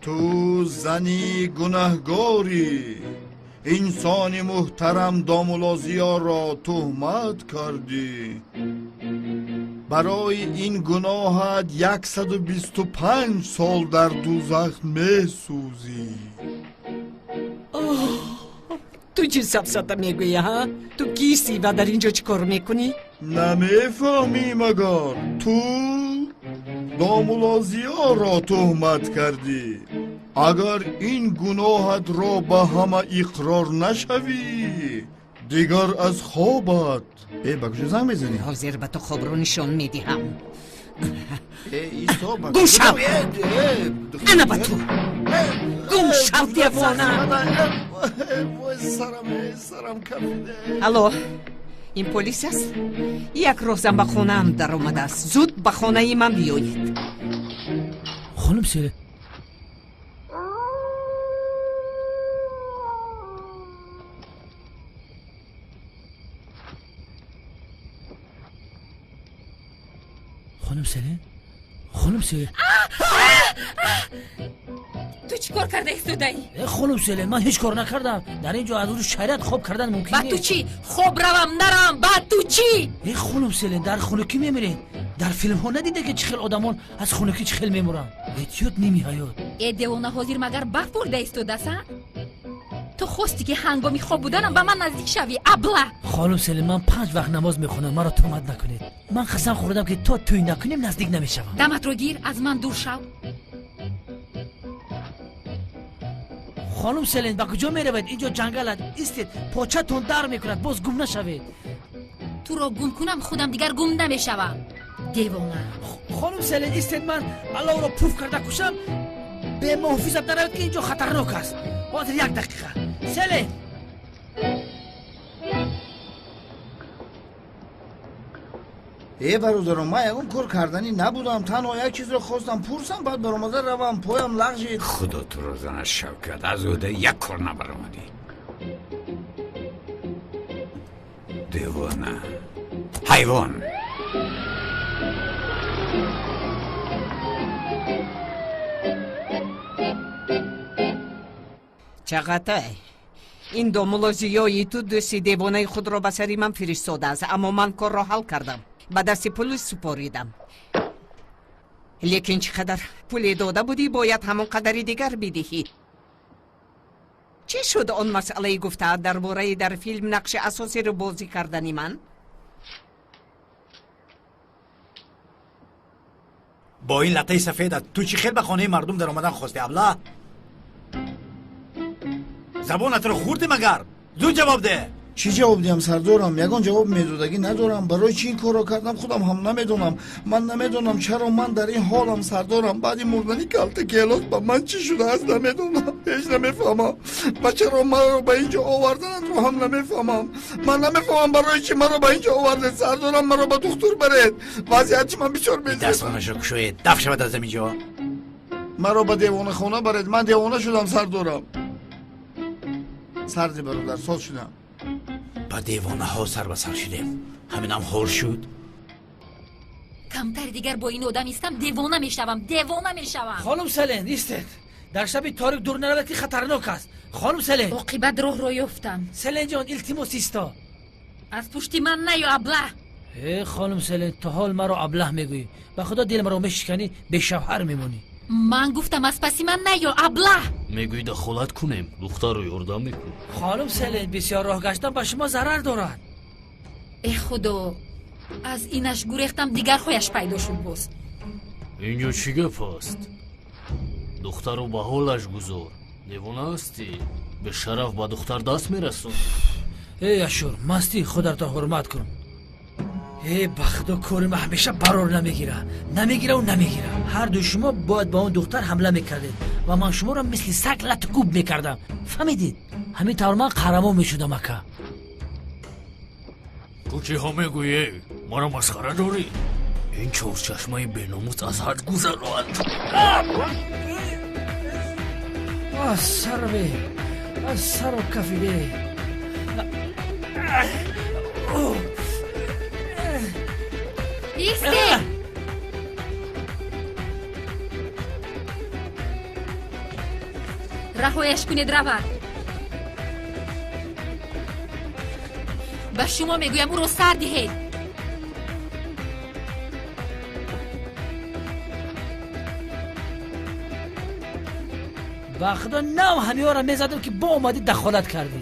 Ту зани гунаҳгорӣ. Инсони муҳтарам Домулло Зиёро туҳмат кардӣ. Барои ин гуноҳат 125 сол дар дӯзах месӯзӣ. Ту чӣ сафсата мегӯӣ, ҳа? Ту кистӣ ва дар ин ҷо чӣ кор мекунӣ? Намефаҳмӣ магар? Ту Домулло Зиёро туҳмат кардӣ. Агар ин гуноҳатро ба ҳама иқрор нашавӣ, дигар аз хобат. Э, ба куҷо занг мезанӣ? Ҳозир ба ту хобро нишон медиҳам. Э, исто, ба Гум шав! Э, э, Ана ба ту! Гум шав, девона! Вой, сарам, э, сарам кафиде. Алло, ин полис аст? Як роҳзан ба хонаам даромадааст. Зуд ба хонаи ман биёед. Хонум Селен, хонум Селен, хонум Селен. Ту чӣ кор карда истодаӣ? Э, хонум Селен, ман ҳеҷ кор накардам. Дар ин ҷо аз рӯи шариат хоб кардан мумкин Ба ту нест. чӣ? Хоб равам, наравам, ба ту чӣ? Э, хонум Селен, дар хунукӣ мемиред. Дар филмҳо надида, ки чӣ хел одамон аз хунукӣ чӣ хел мемуранд? Эҳтиёт ними ҳаёт. Э, девона, ҳозир магар барф борида истодааст, а? Ту хости, ки ҳангоми хоб буданам ба ман наздик шавӣ, абла. Хонум Селен, ман панҷ вақт намоз мехонам, маро туҳмат накунед. Ман қасам хӯрдам, ки то тӯй накунем, наздик намешавам. Даматро гир, аз ман дур шав. Хонум Селен, ба куҷо меравед? Ин ҷо ҷангал аст. Истед, початон дар мекунад, боз гум нашавед. Туро гум кунам, худам дигар гум намешавам, девона. Хонум Селен, истед, ман аловро пуф карда кушам. Бемуҳофизат наравед, ки ин ҷо хатарнок аст. Ҳозир, як дақиқа, Селен. Э, бародарон, ман ягон кор карданӣ набудам. Танҳо як чизро хостам пурсам, баъд баромада равам. Поям лағжид. Худо туро занад, Шавкат, аз ӯҳдаи як кор набаромадӣ. Девона, ҳайвон. Чағатай, ин домулло Зиёи ту дӯсти девонаи худро ба сари ман фиристодааст, аммо ман корро ҳал кардам, ба дасти пулис супоридам. Лекин чӣ қадар пуле дода будӣ, бояд ҳамон қадари дигар бидиҳӣ. Чӣ шуд он масъалаи гуфтаат дар бораи дар филм нақши асосиро бозӣ кардани ман? Бо ин латтаи сафедат ту чӣ хел ба хонаи мардум даромадан хости, абла? Забонатро хӯрдӣ магар? Зуд ҷавоб деҳ. Чӣ ҷавоб диҳам, сардорам? Ягон ҷавоб медодагӣ надорам. Барои чӣ ин корро кардам, худам ҳам намедонам. Ман намедонам чаро ман дар ин ҳолам, сардорам. Баъди мурдани Калтакелос ба ман чӣ шудааст, намедонам. Ҳеҷ намефаҳмам. Ба чаро маро ба ин ҷо оварданатро ҳам намефаҳмам. Ман намефаҳмам барои чӣ маро ба ин ҷо овардед, сардорам. Маро ба духтур баред. Вазъияти ман бисёр безеб. Дастонашро кушоед, даф шавад аз ҳамин ҷо. Маро ба девонахона баред. Ман девона шудам, сардорам. Сарди бародар, соз шудам. Ба девонаҳо сар ба сар шудем. Ҳаминам ҳол шуд. Камтар дигар бо ин одам истам, девона мешавам, девона мешавам. Хонум Селен, истед. Дар шаби торик дур наравед, ки хатарнок аст. Хонум Селен. Оқибат роҳро ёфтам. Селен ҷон, илтимос, исто. Аз пушти ман наё, аблаҳ. Э, хонум Селен, то ҳол маро аблаҳ мегӯӣ. Ба худо дил маро мешиканӣ, бешавҳар мемонӣ. Ман гуфтам, аз паси ман наё, аблаҳ. Мегӯӣ дахолат кунем, духтарро ёрдам мекун. Хонум Селен, бисёр роҳ гаштан ба шумо зарар дорад. Э худо, аз инаш гурехтам, дигарҳояш пайдо шуд боз. Инҷо чӣ гап аст? Духтарро ба ҳолаш гузор. Девона ҳастӣ? Бешараф ба духтар даст мерасон. Эй ашур, мастӣ, худатро ҳурмат кун. Э, ба худо, кори ман ҳамеша барор намегира, намегираву намегира. Ҳар дуи шумо бояд ба он духтар ҳамла мекардед ва ман шуморо мисли саг латукӯб мекардам. Фаҳмидед? Ҳамин тавр ман қаҳрамон мешудам, ака. Ту чиҳо мегӯӣ? Маро масхара дорӣ? Ин чорчашмаи беномус аз ҳад гузарад. Сарве, аз сару кафиде. Истед! Раҳояш кунед, равад. Ба шумо мегӯям, ӯро сар диҳед. Ба худо, нав ҳамиёро мезадам, ки бо омадӣ дахолат кардӣ.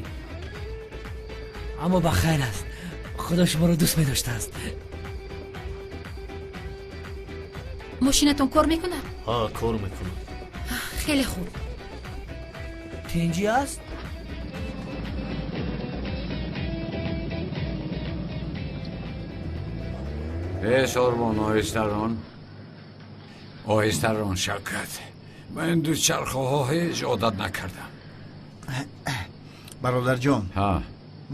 Аммо ба хайр аст, худо шуморо дӯст медоштааст. Мошинатон кор мекунад? Ҳа, кор мекунад. Хеле хуб. Тинҷӣ аст? Э сорбон, оҳистарон, оҳистарон, Шавкат. Ба ин дучархаҳо ҳеҷ одат накардам. Бародарҷон,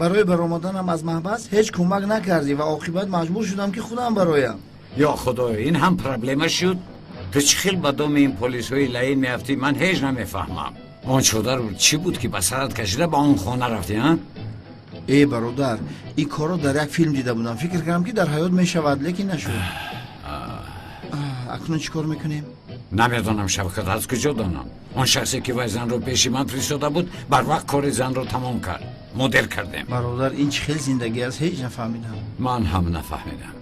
барои баромаданам аз маҳбас ҳеҷ кӯмак накардӣ ва оқибат маҷбур шудам, ки худам бароям. Ё худоё, ин ҳам проблема шуд. Ту чӣ хел ба доми ин полисҳои лаин меафтӣ, ман ҳеҷ намефаҳмам. Он чодар чӣ буд, ки ба сарат кашида ба он хона рафтӣ, а? Э бародар, ин корро дар як филм дида будам. Фикр кардам, ки дар ҳаёт мешавад, лекин нашуд. Акнун чӣ кор мекунем? Намедонам, Шавкат, аз куҷо донам? Он шахсе, ки вай занро пеши ман фиристода буд, барвақт кори занро тамом кард. Мо дер кардем. Бародар, ин чӣ хел зиндагӣ аст, ҳеҷ нафаҳмидам. Ман ҳам нафаҳмидам.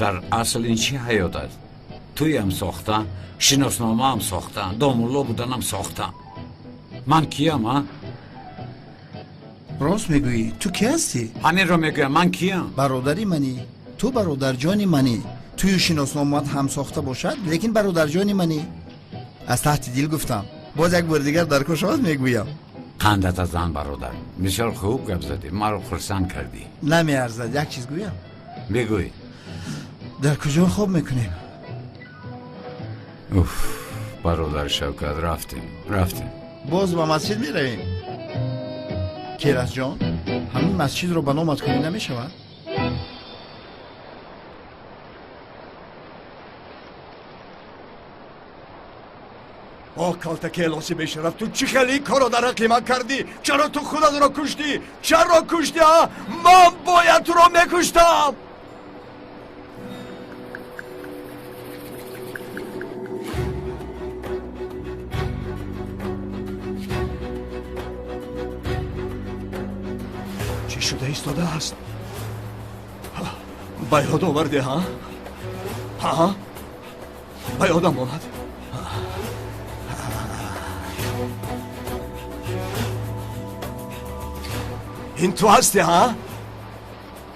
Дар асл ин чӣ ҳаёт аст? Туям сохта, шиносномаам сохта, домулло буданам сохта. Ман киям, а? Рост мегӯӣ, ту ки ҳастӣ? Ҳаминро мегӯям, ман киям? Бародари манӣ. Ту бародарҷони манӣ. Тую шиносномаат ҳам сохта бошад, лекин бародарҷони манӣ. Аз таҳти дил гуфтам. Боз як бори дигар дар кор шавад, мегӯям. Қандат аз зан, бародар. Бисёр хуб гап задӣ, маро хурсанд кардӣ. Намеарзад, як чиз гӯям? Бигӯй. Дар куҷо хоб мекунем? Уф, бародар Шавкат, рафтем, рафтем. Боз ба масҷид меравем. Керасҷон, ҳамин масҷидро ба номат кунӣ намешавад? О калтакелоси бешараф, ту чӣ хеле ин корро дар ҳаққи ман кардӣ? Чаро ту худатро куштӣ? Чаро куштӣ, а? Ман бояд туро мекуштам. Чӣ шуда истодааст? Ба ёд овардӣ, ҳа? Ҳа, ба ёдам омад. Ин ту ҳастӣ, ҳа?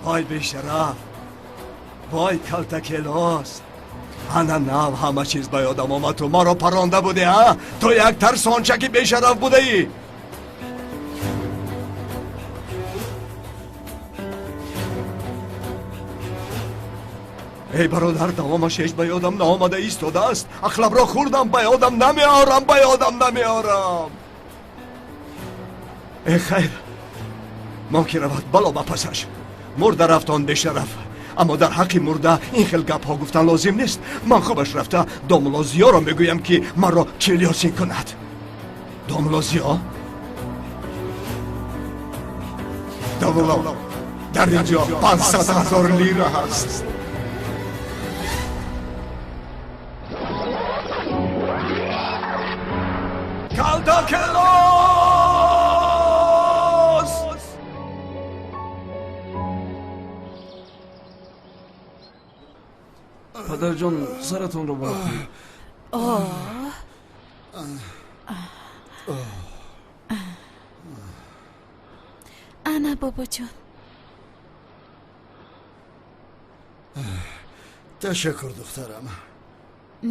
Вой бешараф, вой калтакелос. Ана нав ҳама чиз ба ёдам омад. Ту маро паронда будӣ, ҳа? Ту як тарсончаки бешараф будаӣ. Эй бародар, давомаш ҳеҷ ба ёдам наомада истодааст. Ақлабро хӯрдам, ба ёдам намеорам, ба ёдам намеорам. Э хайр, мон ки равад, бало ба пасаш. Мурда рафт он бешараф. Аммо дар ҳаққи мурда ин хел гапҳо гуфтан лозим нест. Ман хубаш рафта домулло Зиёро мегӯям, ки маро чилёсин кунад. Домулло Зиё? Домулло, дар ин ҷо 500 000 лира ҳаст. Калтакелос! Падарҷон, саратонро боло кунед. Ана, бобоҷон. Ташаккур, духтарам.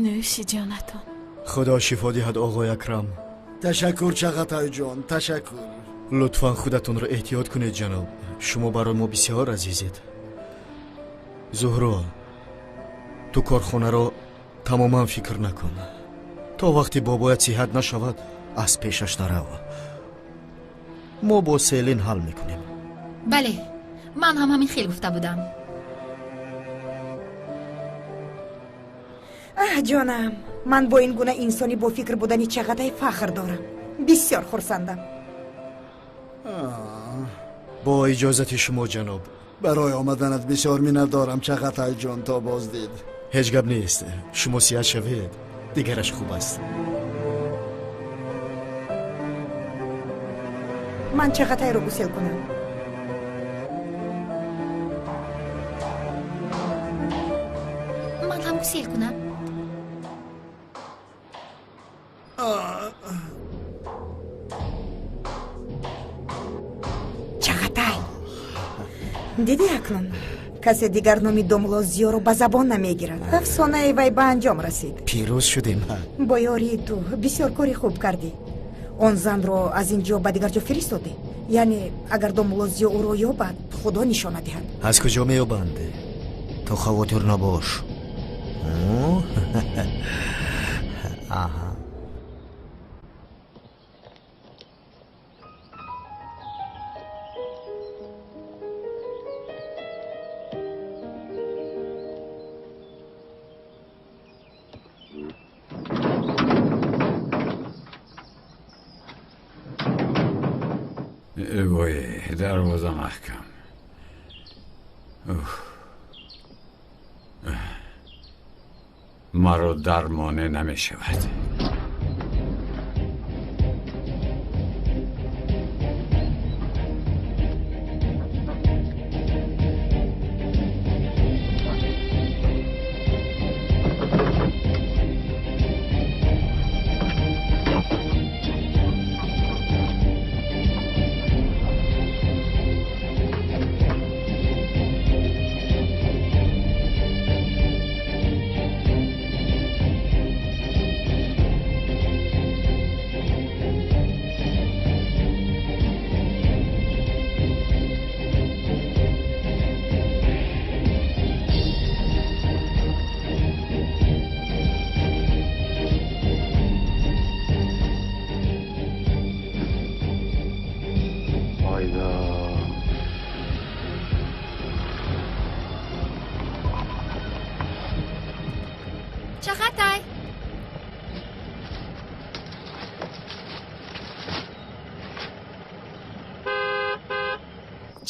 Нӯши ҷонатон. Худо шифо диҳад, оғои Акрам. Ташаккур, Чағатайҷон, ташаккур. Лутфан худатонро эҳтиёт кунед, ҷаноб. Шумо барои мо бисёр азизед. Зуҳро, ту корхонаро тамоман фикр накун. То вақте бобоят сиҳат нашавад, аз пешаш нарав. Мо бо Селин ҳал мекунем. Бале, ман ҳам ҳамин хел гуфта будам. Аҳ, ҷонам, ман бо ин гуна инсони бо фикр будани Чағатай фахр дорам. Бисёр хурсандам. Бо иҷозати шумо, ҷаноб. Барои омаданат бисёр миннатдорам, Чағатайҷон, то боздид. Ҳеҷ гап нест. Шумо сиҳат шавед, дигараш хуб аст. Ман Чағатайро гусел кунам. Ман ҳам гусел кунам. Чағатай, дидӣ, акнун касе дигар номи домулло Зиёро ба забон намегирад. Афсонаи вай ба анҷом расид. Пирӯз шудем. Бо ёрии ту бисёр кори хуб кардӣ. Он занро аз ин ҷо ба дигар ҷо фиристодӣ. Яъне агар домулло Зиё ӯро ёбад, худо нишона диҳад. Аз куҷо меёбанд? То хавотир набош. Аҳа. وای، دروازه محکم. مرا درمانه نمی شود. Чағатай.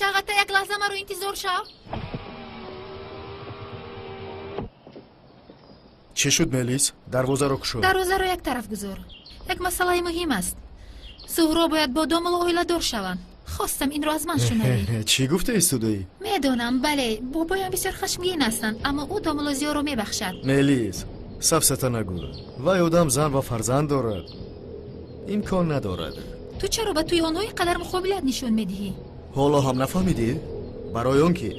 Чағатай, як лаҳза маро интизор шав. Чӣ шуд, Мелис? Дарвозаро кушод. Дарвозаро як тараф гузор. Як масъалаи муҳим аст. Зуҳро бояд бо домулло оиладор шаванд. Хостам инро аз ман шунавӣ. Чӣ гуфта истодаӣ? Медонам, бале, бобоям бисёр хашмгин ҳастанд, аммо ӯ домулло Зиёро мебахшад. Мелис, сафсата нагӯ. Вай одам зан ва фарзанд дорад. Имкон надорад. Ту чаро ба тӯи онҳо ин қадар муқобилат нишон медиҳӣ? Ҳоло ҳам нафаҳмидӣ? Барои он ки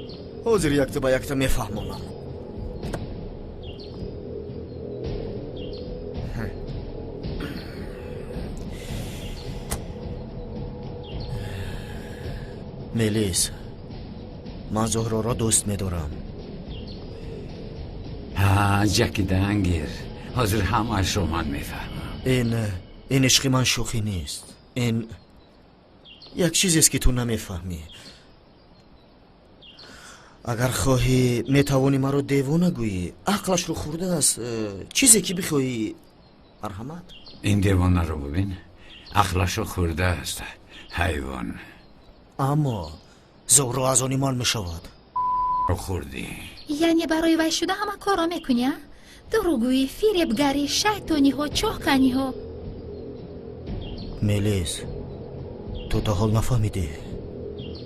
ҳозир якта ба якта мефаҳмонам. Мелис, ман Зуҳроро дӯст медорам. Ҳа, ҷакидангир. Ҳозир ҳамаашро ман мефаҳмам. Ин ишқи ман шӯхӣ нест. Ин як чизест, ки ту намефаҳмӣ. Агар хоҳӣ, метавонӣ маро девона гӯӣ. Ақлашро хӯрдааст. Чизе ки бихоҳӣ, марҳамат. Ин девонаро бибин, ақлашро хӯрдааст, ҳайвон. Аммо Зуҳро аз они ман мешавад. Хӯрдӣ. Яъне барои вай шуда ҳама корро мекунӣ, а? Дурӯғгӯӣ, фиребгарӣ, шайтониҳо, чоҳканиҳо. Мелис, ту то ҳол нафаҳмидӣ.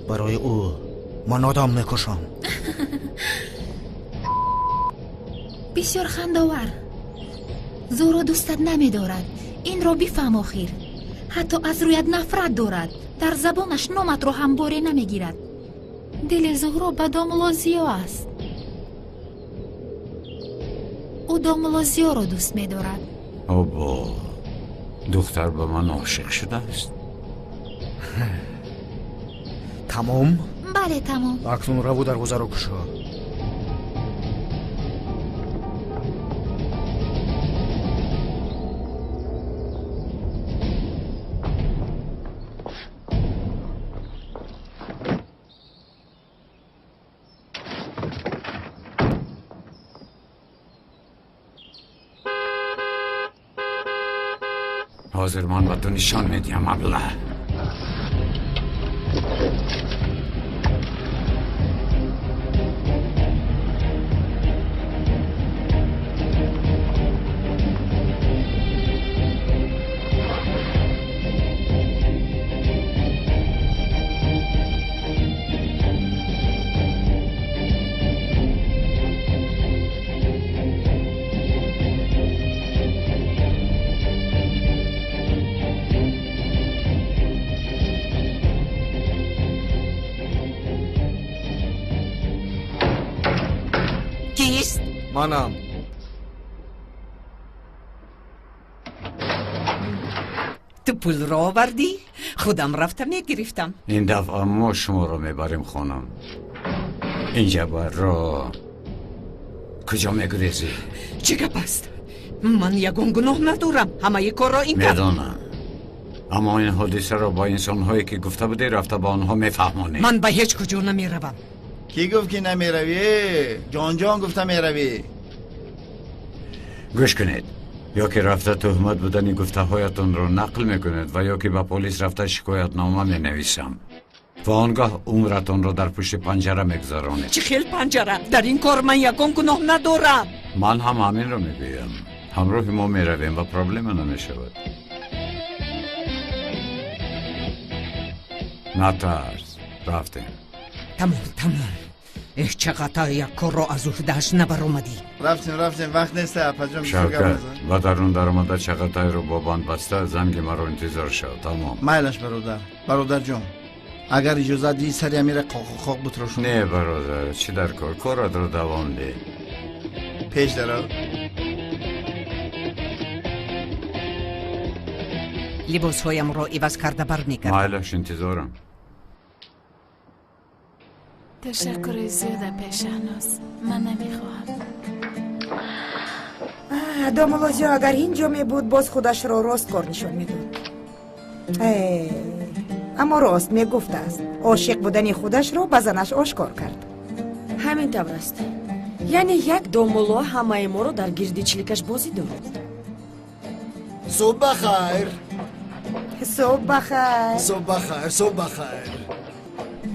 Барои ӯ ман одам мекушам. Бисёр хандовар. Зуҳро дӯстат намедорад. Инро бифаҳм охир. Ҳатто аз рӯят нафрат дорад. Дар забонаш номатро ҳам боре намегирад. Дили Зуҳро ба домулло Зиё аст. Ӯ домулло Зиёро дӯст медорад. Обо, духтар ба ман ошиқ шудааст. Тамом? Бале, тамом. Акнун раву дарвозаро кушо. ҳозир ман ба ту нишон медиҳам, абла. Манам. Ту пулро овардӣ? Худам рафта мегирифтам. Ин дафъа мо шуморо мебарем, хонам. Инҷа барро куҷо мегурезӣ? Чӣ гап аст? Ман ягон гуноҳ надорам. Ҳамаи корро ин кард. Медонам. Аммо ин ҳодисаро бо инсонҳое ки гуфта будӣ рафта ба онҳо мефаҳмонӣ. Ман ба ҳеҷ куҷо намеравам. Кӣ гуфт ки намеравӣ? Ҷонҷон гуфта меравӣ. Гӯш кунед, ё ки рафта туҳмат будани гуфтаҳоятонро нақл мекунед ва ё ки ба полис рафта шикоятнома менависам ва он гоҳ умратонро дар пушти панҷара мегузаронед. Чӣ хел панҷара? Дар ин кор ман ягон гуноҳ надорам. Ман ҳам ҳаминро мегӯям. Ҳамроҳи мо меравем ва проблема намешавад. Натарс, рафтем. Тамом, тамом. Эҳ, чақатар як корро аз уҳдааш набаромадӣ. Рафтем, рафтем, вақт нест, апаҷон. Шавкат, ба дарун даромада чақатайро бо банд баста занги маро интизор шав. Тамом. Майлаш, бародар. Бародарҷон, агар иҷозат диҳӣ, сари амира қоқоқоқ бутрошон. Не, бародар, чӣ дар кор? Коратро давом деҳ. Пеш даро. Либосҳоямро иваз карда бармегардам. Майлаш, интизорам. Ташаккури зиёд, апай Шаҳноз. Ман намехоҳам. Домулло Зиё агар ин ҷо мебуд, боз худашро росткор нишон медод. Аммо рост мегуфтааст. Ошиқ будани худашро ба занаш ошкор кард. Ҳамин тавр аст. Яъне як домулло ҳамаи моро дар гирди чиликаш бозӣ дорад. Субҳ бахайр. Субҳ бахайр. Субҳ бахайр, субҳ бахайр.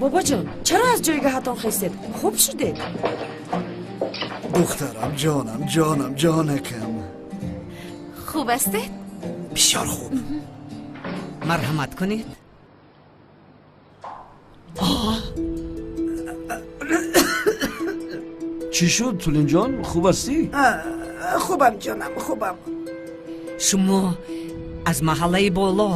Бобоҷон, чаро аз ҷойгаҳатон хестед? Хуб шудед? Духтарам, ҷонам, ҷонам, ҷонакам. Хуб ҳастед? Бисёр хуб. Марҳамат кунед. Чӣ шуд, Тулинҷон? Хуб ҳастӣ? Хубам, ҷонам, хубам. Шумо аз маҳаллаи боло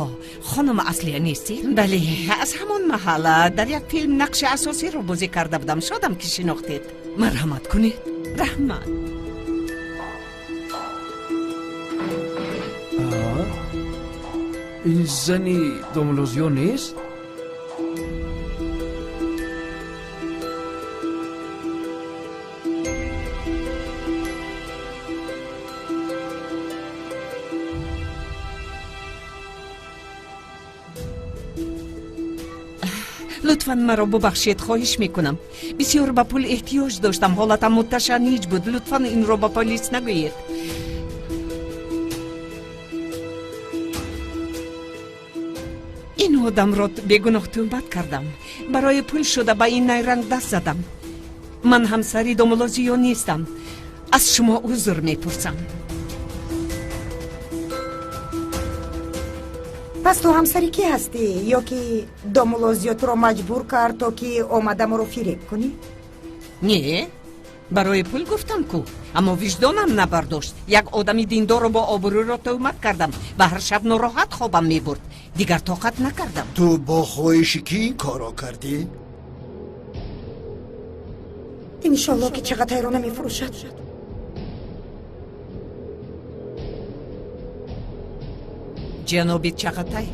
хонум Аслия нестед? Бале, аз ҳамон маҳалла. Дар як филм нақши асосиро бозӣ карда будам. Шодам, ки шинохтед. Марҳамат кунед. Раҳмат. Ин зани домулло Зиё нест? Лутфан маро бубахшед, хоҳиш мекунам. Бисёр ба пул эҳтиёҷ доштам, ҳолатам муташанниҷ буд. Лутфан инро ба полис нагӯед. Ин одамро бегуноҳ тӯҳмат кардам. Барои пул шуда ба ин найранг даст задам. Ман ҳамсари домулло Зиё нестам. Аз шумо узр мепурсам. Пас ту ҳамсари кӣ ҳастӣ? Ё ки домулло Зиё туро маҷбур кард, то ки омада моро фиреб кунӣ? Не, барои пул гуфтам ку, аммо виҷдонам набардошт. Як одами диндорро бо обрӯро тӯҳмат кардам ва ҳар шаб нороҳат хобам мебурд. Дигар тоқат накардам. Ту бо хоҳиши кӣ ин корро кардӣ? Иншолло ки Чағатайро намефурӯшад. Ҷаноби Чағатай,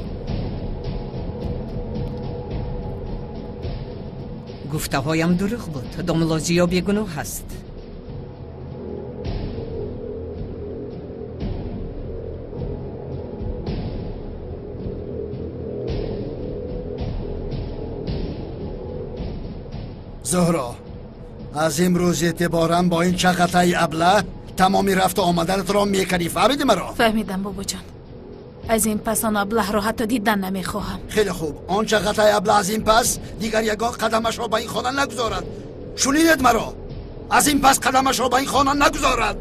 гуфтаҳоям дурӯғ буд. Домулло Зиё бегуноҳ аст. Зуҳро, аз имрӯз эътиборан бо ин Чағатаи аблаҳ тамоми рафту омаданатро мекардӣ. Фаҳмидӣ маро? Фаҳмидам, бобоҷон. Аз ин пас он аблаҳро ҳатто дидан намехоҳам. Хеле хуб. Он Чағатаи аблаҳ аз ин пас дигар ягон қадамашро ба ин хона нагузорад. Шунидед маро? Аз ин пас қадамашро ба ин хона нагузорад.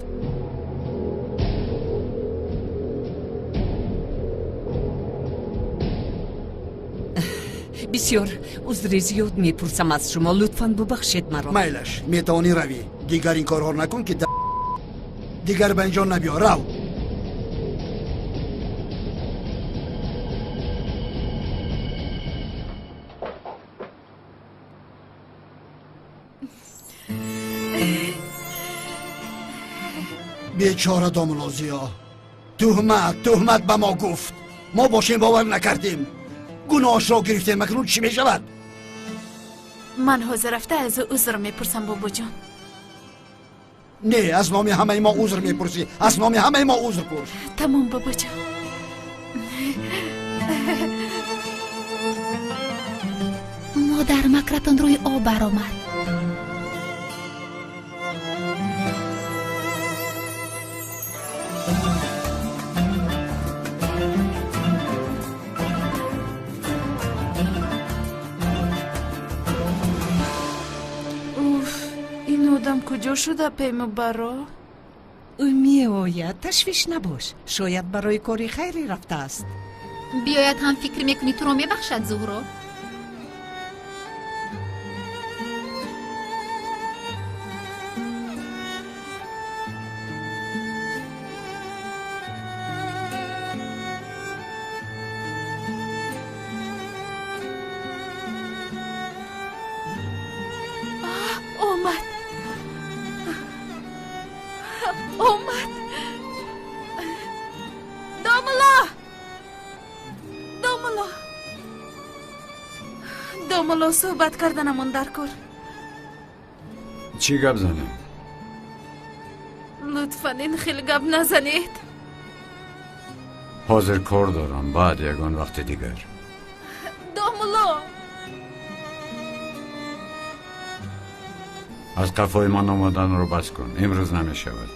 Бисёр узри зиёд мепурсам аз шумо. Лутфан бубахшед маро. Майлаш, метавонӣ равӣ. Дигар ин корҳоро накун ки дигар ба инҷо набиё. Рав. Бечора домулло Зиё, туҳмат ба мо гуфт. Мо бошем бовар накардем. Гуноҳашро гирифтем. Акнун чӣ мешавад? Ман ҳозир рафта аз ӯ узр мепурсам, бобоҷон. Не, аз номи ҳамаи мо узр мепурсӣ. Аз номи ҳамаи мо узр пурс. Тамом, бобоҷон. Модар, макратон рӯи об баромад. Куҷо шуда паймубаро? Ӯ меояд, ташвиш набош. Шояд барои кори хайрӣ рафтааст. Биёяд ҳам фикр мекунӣ туро мебахшад, Зуҳро? Омад. Омад. Домулло! Домулло! Домулло, суҳбат карданамон дар кор. Чӣ гап занем? Лутфан ин хел гап назанед. Ҳозир кор дорам, баъд ягон вақти дигар. Домулло! Аз қафои ман омаданро бас кун. Имрӯз намешавад.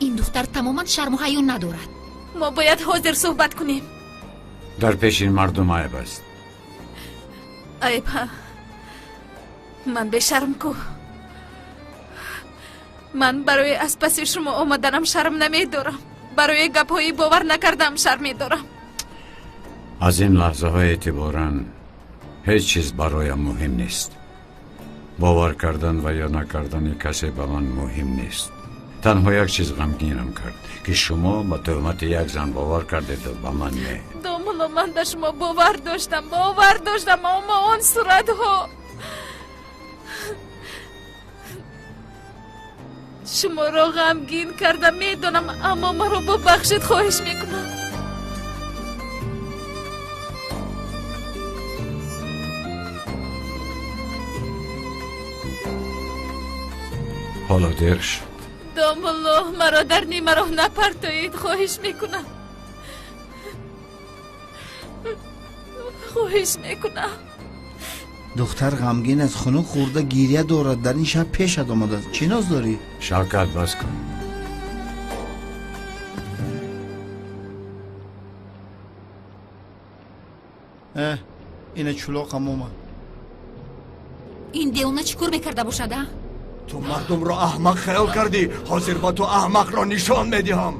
Ин духтар тамоман шарму ҳаё надорад. Мо бояд ҳозир суҳбат кунем. Дар пеши ин мардум айб аст. Айб, ҳа? Ман бешарм ку. Ман барои аз паси шумо омаданам шарм намедорам. Барои гапҳои бовар накардам шарм медорам. Аз ин лаҳзаҳо эътиборан ҳеҷ чиз бароям муҳим нест. Бовар кардан ва ё накардани касе ба ман муҳим нест. Танҳо як чиз ғамгинам кард, ки шумо ба тӯҳмати як зан бовар кардеду ба ман не. Домулло, ман ба шумо бовар доштам, бовар доштам, аммо он суратҳо. Шуморо ғамгин кардам, медонам, аммо маро бубахшед, хоҳиш мекунам. Ҳоло дер шуд. Домулло, маро дар нимароҳ напартоед, хоҳиш мекунам. Хоҳиш мекунам. Духтар ғамгин аст, хунук хӯрда гирья дорад, дар ин шаб пешат омадааст. Чӣ ноз дорӣ? Шавкат, бас кун. Ина чулоқам омад. Ин девона чӣ кор мекарда бошад, а? Ту мардумро аҳмақ хаёл кардӣ, ҳозир ба ту аҳмақро нишон медиҳам.